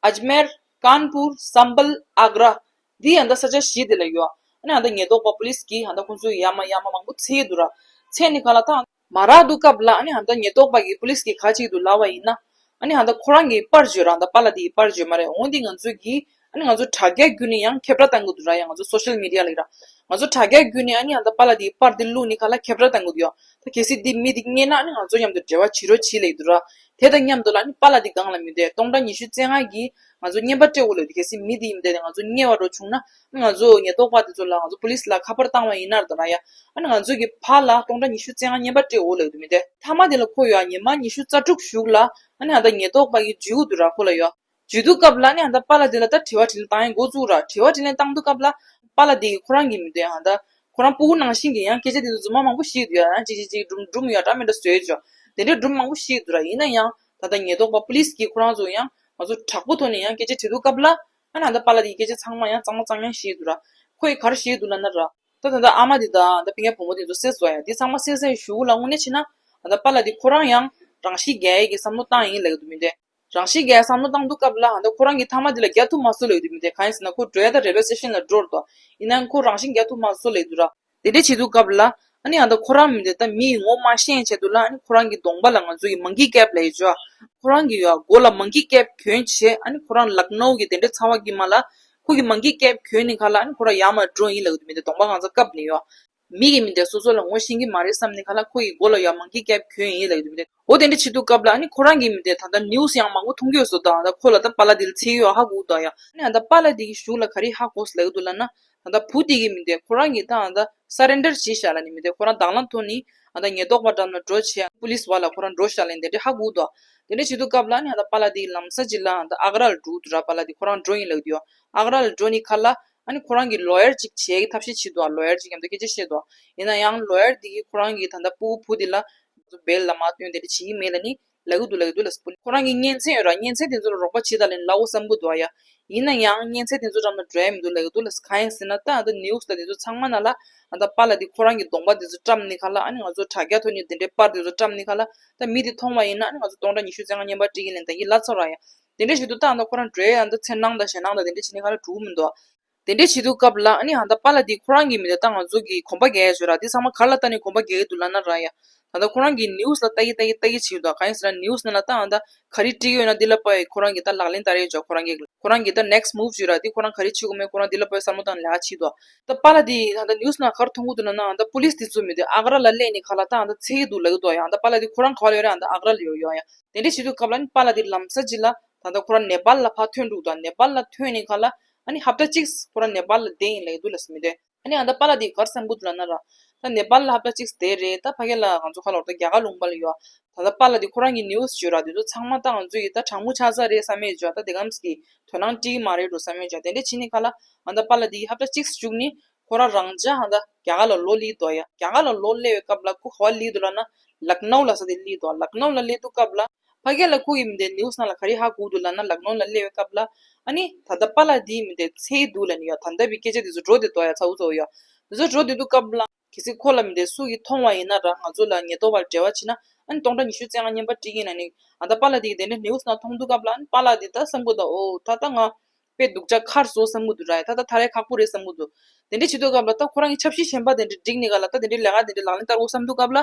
ཨཇ་མེར། ཀན་པུར། སམ་བལ། ཨག་ར། འདི་ཨ་ད་ས་ཆ་བཞི་དེ་ལ་ཡོད། ཨ་ནི་ཨ་ད་ཉེན་རྟོག་པ་པུ་ལིས་ཀྱིས་ཨ་ད་ཁོང་ཚོ་ཡར་མར་ཡར་མར་མང་པོ་འཚོལ་འདུག་ར། འཚོལ་ནི་ག་ལ་ད། མ་རག་དུས་སྐབས་ལ་ཨ་ནི་ཨ་ད་ཉེན་རྟོག་པ་གིས་པུ་ལིས་ཀྱིས་ག་བྱེད་ཀྱི་འདུག་ལབ་པ་ཡིན་ན། ཨ་ནི་ཨ་ད་ཁོ་རང་གི་པར་བརྗོད་ར། ཨ་ད་པཱ་ལགས་དེ་ཡི་པར་བརྗོད་མ་རེད། འོ་འདི་ང་ཚོ་གིས་ཨ་ནི་ང་ཚོ་དྲ་རྒྱ་བརྒྱུད་ནས་ཡང་ཁྱབ་བསྒྲགས་བཏང་གི་འདུག་ར། ཡང་ང་ཚོ་སོ་ཤལ་མི་ཌི་ཡ་ལ་ཡིན་ར། ང་ཚོ་དྲ་རྒྱ་བརྒྱུད་ནས་ཨ་ནི་ཨ་ད་པཱ་ལགས་དེ་ཡི་པར་དེ་བླུགས་ནས་ག་ལ་ཁྱབ་བསྒྲགས་བཏང་གི་འདུག་ཡ། ད་གལ་སྲིད་འདི་མི་དེ་རྙེད་ན་ཨ་ནི་ང་ཚོ་མཉམ་དུ་འབྲེལ་བ་བྱེད་རོགས་བྱེད་ལབ་ཀྱི་འདུག་ར། དེ་དང་མཉམ་དུ་ལ་ཨ་ནི་པཱ་ལགས་དེ་སྒང་ལ་མི་འདུག་སྟོང་ཕྲག་ཉི་ཤུ་རྩ་ལྔ་གི་ང་ཚོ་རྔན་པ་སྤྲད་འོ་ལབ་ཀྱི་འདུག་གལ་སྲིད་མི་དེ་ཡི་མི་འདུག་ང་ཚོ་རྙེད་པ་འདྲ་བྱུང་ན། ང་ཚོ་ཉེན་རྟོག་པ་དེ་ཚོ་ལ་ང་ཚོ་པུ་ལིས་ལ་ཁ་པར་བཏང་བ་ཡིན་ན་ར་ད་ར་ཡ། ཨ་ནི་ང་ཚོ་གི་ཕར་ལ་སྟོང་ཕྲག་ཉི་ཤུ་རྩ་ལྔ་རྔན་པ་སྤྲད་འོ་ལབ་ཀྱི་འདུག་མི་འདུག་མཐའ་མ་དེ་ལ་ཁོ་ཡ་ཉི་མ་ཉི་ཤུ་རྩ་དྲུག་གཞུག་ལ་ཨ་ནི་ཨ་ད་ཉེན་རྟོག་པ་གིས་འཇུས་འདུག་ར། ཁོ་ལ་ཡ་འཇུས་དུས་སྐབས་ལ་ཨ་ནི་ཨ་ད་པཱ་ལགས་དེ་ལ་ད་དྲི་བ་དྲིས་ལན་བཏང་ཡ་འགོ་བཙུགས་ར། དྲི་བ་དྲིས་ལན་བཏང་དུས་སྐབས་ལ་པཱ་ལགས་དེ་གིས་ཁོ་རང་གི་མི་འདུག་ཨ་ད་ཁོ་རང་སྤུ་གུ་ནང་བཞིན་གྱི་ཡང་སྐད་ཆ་དེ་ཚོ་རྫུན་མ་མང་པོ་བཤད་འདུག་ཡ། ཡང་ཅིག་ཅིག་ཅིག་སྒྲུང་སྒྲུང་ཡ་འདྲ་མི་འདྲ་བཟོས་ཅོ། དེ་འདྲའི་སྒྲུང་མང་པོ་བཤད་འདུག་ར། ཡིན་ན་ཡང་ད་ལྟ་ཉེན་རྟོག་པ་པུ་ལིས་ཀྱིས་ཁོ་རང་ཚོ་ཡང་ང་ཚོ་དྲག་པོ་ཐོག་ནས་ཡང་སྐད་ཆ་དྲིས་དུས་སྐབས་ལ། ཨ་ནི་ཨ་ད་པཱ་ལགས་དེ་ཡི་སྐད་ཆ་ཚང་མ་ཡང་གཙང་མ་གཙང་རྐྱང་བཤད་འདུག་ར། ཁོ་ཡིས་ག་རེ་བཤད་འདུག་ལབ་ན་ར། ད་ད་ལྟ་ཨ་མ་དེ་དང་ད་སྤུན་ཀྱག་བུ་མོ་དེ་ཚོ་བསད་སོང་ཡ། དེ་ཚང་མ་བསད་ཚར་གཞུག་ལ་དངོས་གནས་བྱས་ན་ཨ་ད་པཱ་ལགས་དེ་ཁོ་རང་ཡང་རང་ཤི་རྒྱག་ཡས་ཀྱི་བསམ་བློ་བཏང་ཡིན་ལབ་ཀྱི་འདུག་མི་འདུག་རང་ཤི་རྒྱག་ཡས་བསམ་བློ་བཏང་དུས་སྐབས་ལ་ཨ་ད་ཁོ་རང་གིས་མཐའ་མ་དེ་ལ་རྒྱག་ཐུབ་མ་སོང་ལབ་ཀྱི་འདུག་མི་འདུག་གང་ཡིན་ཟེར་ན་ཁོ་འགྲོ་ཡ་ད་རེལ་ཝེ་སི་ཊེ་ཤན་ལ་འགྲོ་འདུག་ཡིན་ན་ཁོ་རང་ཤི་རྒྱག་ཐུབ་མ་སོང་ལབ་ཀྱི་འདུག་ར། དེ་འདྲ་བྱེད་དུས་སྐབས་ལ་ཨ་ནི་ཨ་ད་ཁོ་རང་མི་འདུག་ད་མི་ཡི་ངོ་མ་ཤེས་ཆེད་དུ་ལ་ཨ་ནི་ཁོ་རང་གི་གདོང་པ་ལ་ང་ཚོ་ཡི་མང་ཀི་ཀེབ་ལབ་ཡས་ཅོ། ཁོ་རང་གི་ཡ་མགོ་ལ་མང་ཀི་ཀེབ་གྱོན་བྱས། ཨ་ནི་ཁོ་རང་ལག་ནའུ་གི་དེ་འདྲ་ཚ་བ་གི་མ་ལ་ཁོ་གི་མང་ཀི་ཀེབ་གྱོན་ནི་ཁ་ལ་ཨ་ནི་ཁོ་རང་ཡར་མར་འགྲོ་ཡིན་ལབ་ཀྱི་འདུག་མི་འདུག་གདོང་པ་གང་ཚ་བཀབ་ནས་ཡོད། མི་གི་མི་དེ་སོ་སོ་ལ་ངོ་ཤེས་ཀྱི་མ་རེད་བསམ་ནས་ཁ་ལ་ཁོ་ཡི་མགོ་ལ་ཡ་མང་གི་རྒྱབ་གྱོན་ཡིན་ལབ་ཀྱི་འདུག་མི་དེ། འོ་དེ་འདྲ་བྱེད་དུས་སྐབས་ལ་ཨ་ནི་ཁོ་རང་གི་མི་དེ་ད་ལྟ་ནིའུ་སི་ཡང་མང་པོ་མཐོང་གི་ཡོད་སོ། ད་ད་ཁོ་ལ་ད་པཱ་ལགས་དེ་ལ་འཚེ་ཡོད་ཧ་གོ་ད་ཡ། ཨ་ནི་ད་ལྟ་པཱ་ལགས་དེ་གི་གཞུག་ལ་ག་རེ་ཧ་གོ་སོང་ལབ་ཀྱི་འདུག་ལབ་ན། ད་ལྟ་བུ་དེ་གི་མི་དེ་ཁོ་རང་གི་ད་ད་སར་རེན་ཌར་བྱས་ཤག་ལབ་ནི་མི་དེ་ཁོ་རང་དང་བླངས་ཐོག་ནས་ད་ལྟ་ཉེན་རྟོག་པ་འགྲམ་ལ་འགྲོ་བྱས་པུ་ལིས་བ་ལ་ཁོ་རང་འགྲོ་ཤག་ལབ་ནི་དེ་འདྲ་ཧ་གོ་འདུག་དེ་འདྲ་བྱེད་དུས་སྐབས་ལ་ཨ་ནི་ད་ལྟ་པཱ་ལགས་དེ་གི་ལམ་སང་ཅིག་ལ་ད་ལྟ་ཨག་ར་ལ་འགྲོ་འདུག་ར། པཱ་ལགས་དེ་ཁོ་རང་འགྲོ་ཡིན་ལབ་ཀྱི་འདུག་ཡ། ཨག་ར་ལ་འགྲོ་ནི་ཁ་ལ་ཨ་ནི་ཁོ་རང་གི་ལོ་ཡར་ཅིག་བྱེད་ཀྱི་ཐབས་ཤེས་བྱེད་འདུག་ལོ་ཡར་ཅིག་མཉམ་དུ་སྐད་ཆ་བཤད་འདུག་ཡིན་ན་ཡང་ལོ་ཡར་དེ་གིས་ཁོ་རང་གི་ད་ལྟ་སྤུ་གུ་བུ་དེ་ལ་ང་ཚོ་བེལ་ལ་མ་སྟོན་དེ་འདྲ་བྱེད་ཀྱི་མེད་ལབ་ནི་ལབ་ཀྱི་འདུག་ལབ་ཀྱི་འདུག་ལ། སྤུ་ཁོ་རང་གི་གཉེན་ཚན་ཡོད་ར། གཉེན་ཚན་དེ་ཚོ་ལ་རོགས་པ་བྱེད་ད་ལབ་ནི་ལབ་འོ་བསམ་གྱི་འདུག་ཡ། ཡིན་ན་ཡང་གཉེན་ཚན་དེ་ཚོ་འགྲམ་ལ་འགྲོ་ཡ་མི་འདུག་ལབ་ཀྱི་འདུག་ལ། གང་ཡིན་ཟེར་ན་ད་ད་ནིའུ་སི་ལ་དེ་ཚོ་ཚང་མ་ནང་ལ་ད་ལྟ་པཱ་ལགས་དེ་ཁོ་རང་གི་གདོང་པ་དེ་ཚོ་བཀྲམ་ནི་ཁ་ལ་ཨ་ནི་ང་ཚོ་དྲ་རྒྱ་ཐོག་ནས་དེ་འདྲའི་པར་དེ་ཚོ་བཀྲམ་ནི་ཁ་ལ་ད་མི་དེ་མཐོང་བ་ཡིན་ན་ཨ་ནི་ང་ཚོ་སྟོང་ཕྲག་ཉི་ཤུ་རྩ་ལྔ་བརྙན་པར་སྤྲད་ཀྱི་ཡིན་ལབ་ནི་ད་གིན་ལབ་ཚར་ར་ཡ། དེ་འདྲ་བྱེད་དུས་ད་ད་ཁོ་རང་འགྲོ་ཡ་ད་འཚེར་སྣང་དང་ཞེད་སྣང་དང་དེ་འདྲ་བྱེད་ནི་ཁ་ལ་འགྲོ་གི་མི་འདུག་དེ་འདྲ་བྱེད་དུས་སྐབས་ལ་ཨ་ནི་ད་ལྟ་པཱ་ལགས་དེ་ཁོ་རང་གི་མི་དེ་ད་ང་ཚོ་གི་གོམ་པ་རྒྱག་ཡ་ཡོད་ར། དེ་ཚང་མ་ག་ལ་ལྟ་ནས་གོམ་པ་རྒྱག་གི་འདུག་ལབ་ན་ར་ཡ། ད་ལྟ་ཁོ་རང་གི་ནིའུ་སི་ལ་ལྟ་གི་ལྟ་གི་ལྟ་གི་བྱེད་ཀྱི་འདུག་གང་ཡིན་ཟེར་ན་ནིའུ་སི་ནང་ལ་ད་ད་ག་རེ་བྲིས་ཡོད་ན་དེ་ལ་དཔག་པའི་ཁོ་རང་གི་ད་ལག་ལེན་བསྟར་ཡ་ཡོད་ཅོག་ཁོ་རང་གི་ཁོ་རང་གི་ད་ནེག་སི་མུབ་ཅིག་ར་དེ་ཁོ་རང་ག་རེ་བྱེད་དགོས་མེད་ཁོ་རང་དེ་ལ་དཔག་པའི་བསམ་བློ་བཏང་ནས་ལས་ཀ་བྱེད་ཀྱི་འདུག་ད་པཱ་ལགས་དེ་ད་ལྟ་ནིའུ་སི་ནང་ག་རེ་མཐོང་གི་འདུག་ལབ་ན་ད་ལྟ་པུ་ལིས་དེ་ཚོ་མི་དེ་ཨག་ར་ལ་སླེབས་ནས་ཁ་ལ་ད་ད་འཚེར་གྱི་འདུག་ལབ་ཀྱི་འདུག་ཡ། ད་པཱ་ལགས་དེ་ཁོ་རང་ག་པར་ཡོད་རེད། ད་ཨག་ར་ལ་ཡོད་ཡོད་ཡ། དེ་འདྲ་བྱེད་དུས་སྐབས་ལ་ཨ་ནི་པཱ་ལགས་དེ་ལམ་སང་ཅིག་ལ་ད་ལྟ་ཁོ་རང་ནེ་པཱལ་ལ་ཕར་ཐོན་འགྲོ་གི་འདུག་ནེ་པཱལ་ལ་ཐོན་ནས་ཁ་ལ་ཨ་ནི་ཧབ་ཏ་གཅིག་ཁོ་རང་ནེ་པཱལ་ལ་བསྡད་ཡིན་ལབ་ཀྱི་འདུག་ལབ་ཟེར་མི་དེ། ཨ་ནི་ཨ་ད་པཱ་ལགས་དེ་ག་རེ་བསམ་གྱི་འདུག་ལབ་ན་ར། ད་ནེ་པཱལ་ལ་ཧབ་ཏ་གཅིག་བསྡད་རེད། ད་ཕ་གི་ལ་ང་ཚོ་ཁ་ལོར་ད་རྒྱ་གར་ལུང་པ་ལ་ཡོད། ད་ད་པཱ་ལགས་དེ་ཁོ་རང་གི་ནིའུ་སི་བརྗོད་ར་དེ་ཚོ་ཚང་མ་ད་ང་ཚོ་ཡི་ད་དྲང་མོ་ཆགས་ཚར་རེད་བསམ་མེད་བརྗོད། ད་དེ་གམ་གི་དོ་སྣང་སྤྲད་ཀྱི་མ་རེད་འགྲོ་བསམ་མེད་བརྗོད། དེ་འདྲ་བྱས་ནས་ཁ་ལ་ཨ་ད་པཱ་ལགས་དེ་ཧབ་ཏ་གཅིག་བཅུག་ནི་ཁོ་རང་རང་འཇགས་ཨ་ད་རྒྱ་གར་ལ་ལོག་སླེབས་འདུག་ཡ། རྒྱ་གར་ལ་ལོག་སླེབས་པའི་སྐབས་ལ་ཁོ་ག་པར་སླེབས་འདུག་ལབ་ན་ལག་ནའུ་ལབ་ས་དེ་སླེབས་འདུག་ལག་ནའུ་ལ་སླེབས་དུས་སྐབས་ལ་ཕ་གི་ལ་ཁོ་ཡི་མི་དེ་ནིའུ་སི་ནང་ལ་ག་རེ་ཧ་གོ་འདུག་ལབ་ན་ལག་ནའུ་ལ་སླེབས་པའི་སྐབས་ལ་ཨ་ནི་ད་ལྟ་པཱ་ལགས་དེའི་མི་དེ་འཚེར་འདུག་ལབ་ནི་ཡ། ད་ལྟ་བའི་སྐད་ཆ་དེ་ཚོ་འགྲོ་བསྡད་འདུག་ཡ། ཚ་འུ་ཚ་འུ་ཡ། དེ་ཚོ་འགྲོ་བསྡད་དུས་སྐབས་ལ་གལ་སྲིད་ཁོ་ལ་མི་དེ་སུ་ཡིས་མཐོང་བ་ཡིན་ན་ར་ང་ཚོ་ལ་ཉེན་རྟོག་པར་འབྲེལ་བ་བྱེད་ན་ཨ་ནི་སྟོང་ཕྲག་ཉི་ཤུ་རྩ་ལྔ་བརྙན་པར་སྤྲད་ཀྱི་ཡིན་ལབ་ནི། ཨ་ད་པཱ་ལགས་དེ་གིས་དེ་འདྲ་ནིའུ་སི་ནང་མཐོང་དུས་སྐབས་ལ་ཨ་ནི་པཱ་ལགས་དེ་ད་བསམ་གྱི་འདུག་ད་ཨོ་ད་ད་ང་དཔེ་སྡུག་ཅག་ཁར་སོང་བསམ་གྱི་འདུག་ར། ད་ད་ཐར་ཡ་ཁག་པོ་རེད་བསམ་གྱི་འདུག་དེ་འདྲ་བྱེད་དུས་སྐབས་ལ་ད་ཁོ་རང་གི་ཆབ་སྲིད་གཞན་པ་དེ་འདྲ་བསྒྲིགས་ནས་ག་ལ་ད་དེ་འདྲའི་ལས་ཀ་དེ་འདྲ་ལག་ལེན་བསྟར་དགོས་བསམ་དུས་སྐབས་ལ་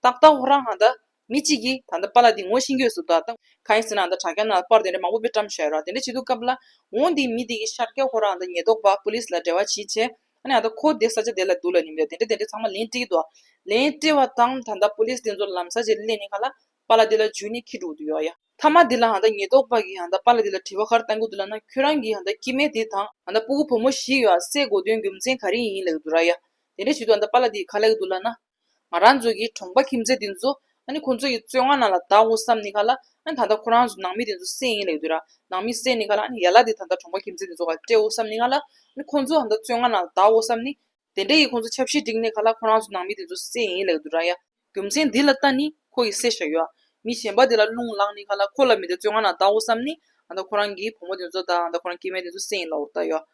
ཏག་ཏག་ཁོ་རང་ཨ་ད་མི་གཅིག་གིས་ད་ལྟ་པཱ་ལགས་འདི་ངོ་ཤེས་ཀྱི་ཡོད་ཟེར་འདུག་ད་གང་ཡིན་ཟེར་ན་ཨ་ད་དྲ་རྒྱ་ནང་པར་དེ་འདྲ་མང་པོ་དཔེ་བཀྲམ་བཞག་ཡོད་ར། དེ་འདྲ་བྱེད་དུས་སྐབས་ལ་འོ་འདི་མི་དེ་གི་ཤར་རྒྱག་ཁོ་རང་ཨ་ད་ཉེན་རྟོག་པ་པུ་ལིས་ལ་འབྲེལ་བ་བྱེད་བྱས་ཨ་ནི་ཨ་ད་ཁོ་དེ་ས་ཆ་དེ་ལ་འདུག་ལབ་ནི་མི་དེ་འདྲ་དེ་འདྲ་ཚང་མ་ལན་སྤྲད་ཀྱི་འདུག་ལན་སྤྲད་པ་དང་ད་ལྟ་པུ་ལིས་དེ་ཚོ་ལམ་སང་ཅིག་སླེབས་ནས་ཁ་ལ་པཱ་ལགས་དེ་ལ་འཇུས་ནས་འཁྱེར་འགྲོ་གི་འདུག་ཡ། མཐའ་མ་དེ་ལ་ཨ་ད་ཉེན་རྟོག་པ་གིས་ཨ་ད་པཱ་ལགས་དེ་ལ་དྲི་བ་ག་རེ་བཏང་གི་འདུག་ལབ་ན་ཁྱོད་རང་གི་ཨ་ད་སྐྱེ་དམན་དེ་དང་ཨ་ད་སྤུ་གུ་བུ་མོ་བཞི་ཡོད་ཨ་བསད་དགོས་དོན་རྒྱུ་མཚན་ག་རེ་ཡིན་ལབ་ཀྱི་འདུག་ར་ཡ། དེ་འདྲ་བྱེད་དུས་ཨ་ད་པཱ་ལགས་དེ་ག་ལབ་ཀྱི་འདུག་ལབ་ན། ང་རང་ཚོ་གི་གྲོང་པ་ཁྱིམ་མཚེས་དེ་ཚོ་ཨ་ནི་ཁོང་ཚོ་ཡི་བཙོན་ཁང་ནང་ལ་བདག་འོ་བསམ་ནི་ཁ་ལ་ཨ་ནི་ད་ལྟ་ཁོ་རང་ཚོ་ནང་མི་དེ་ཚོ་བསད་ཡིན་ལབ་ཀྱི་འདུག་ར། ནང་མི་བསད་ནི་ཁ་ལ་ཨ་ནི་ཡ་ལ་དེ་ད་ལྟ་གྲོང་པ་ཁྱིམ་མཚེས་དེ་ཚོ་ག་སྤྲད་འོ་བསམ་ནི་ཁ་ལ་ཨ་ནི་ཁོང་ཚོ་ཨ་ད་བཙོན་ཁང་ནང་ལ་བདག་འོ་བསམ་ནི། དེ་འདྲ་ཡི་ཁོང་ཚོ་ཆབ་སྲིད་སྒྲིག་ནས་ཁ་ལ་ཁོ་རང་ཚོ་ནང་མི་དེ་ཚོ་བསད་ཡིན་ལབ་འདུག་ར་ཡ། རྒྱུ་མཚན་འདི་ལ་ལྟ་ནི་ཁོ་ཡི་བསད་བཞག་ཡོད། མི་གཞན་པ་དེ་ལ་རླུང་ལངས་ནི་ཁ་ལ་ཁོ་ལ་མི་དེ་བཙོན་ཁང་ནང་བདག་འོ་བསམ་ནི་ཨ་ད་ཁོ་རང་གི་བུ་མོ་དེ་ཚོ་དང་ཨ་ད་ཁོ་རང་སྐྱེ་དམན་དེ་ཚོ་བསད་ཡིན་ལབ་འོ་ད་ཡོད།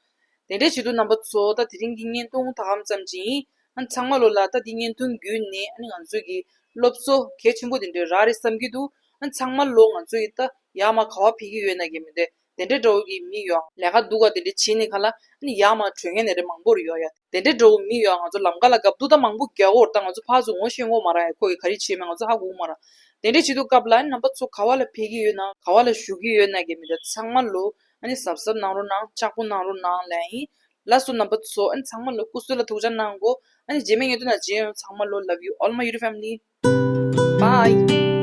དེ་འདྲ་བྱེད་དུས་རྣམ་པ་ཚོ་ད་དེ་རིང་གི་བརྙན་ཐུང་ད་གམ་ཙམ་ཅིག་ཡིན། ཨ་ཚང་མ་ལོ་ལ་ད་འདི་བརྙན་ཐུང་བརྒྱུད་ནས་ཨ་ནི་ང་ཚོ་གི་སློབ་གསོ་གལ་ཆེན་པོ་དེ་འདྲ་རག་རེད་བསམ་གྱི་འདུག་ཨ་ཚང་མ་ལོ་ང་ཚོ་ཡི་ད་ཡར་མར་ག་བ་ཕེབས་ཀྱི་ཡོད་ན་གི་མི་འདྲ། དེ་འདྲའི་འདྲ་བོ་གི་མི་ཡོང་ལས་ཀ་སྡུག་ག་དེ་འདྲ་བྱེད་ནི་ཁ་ལ་ཨ་ནི་ཡར་མར་བྲོས་མཁན་དེ་འདྲ་མང་པོ་རེད་ཡོང་ཡ། དེ་འདྲའི་འདྲ་བོ་མི་ཡོང་ང་ཚོ་ལམ་ཁ་ལ་རྒབ་རྡུག་ད་མང་པོ་རྒྱག་གོ་ར། ད་ང་ཚོ་ཕར་ཚུར་ངོ་ཤེས་ངོ་མ་ར་ཡ། ཁོ་གི་ག་རེ་བྱེད་མེད་ང་ཚོ་ཧ་གོ་གི་མ་ར། དེ་འདྲ་བྱེད་དུས་སྐབས་ལ་ཨ་ནི་རྣམ་པ་ཚོ་ག་བ་ལ་ཕེབས་ཀྱི་ཡོད་ན་ག་བ་ལ་བཞུགས་ཀྱི་ཡོད་ན་གི་མི་འདྲ་ཚང་མ་ལོ་ཨ་ནི་གཟབ་གཟབ་གནང་རོགས་གནང་། ལྕགས་པོ་གནང་རོགས་གནང་ལབ་ཡིན། ལགས་སོ་རྣམ་པ་ཚོ་ཨ་ནི་ཚང་མ་ལོ་སྐུ་གཟུགས་ལ་ཐུགས་ཅག་གནང་གོ་ཨ་ནི་རྗེས་མའི་བརྙན་ཐུང་ནང་མཇལ་ཡོང་། ཚང་མ་ལོ་love you all my YouTube family. Bye.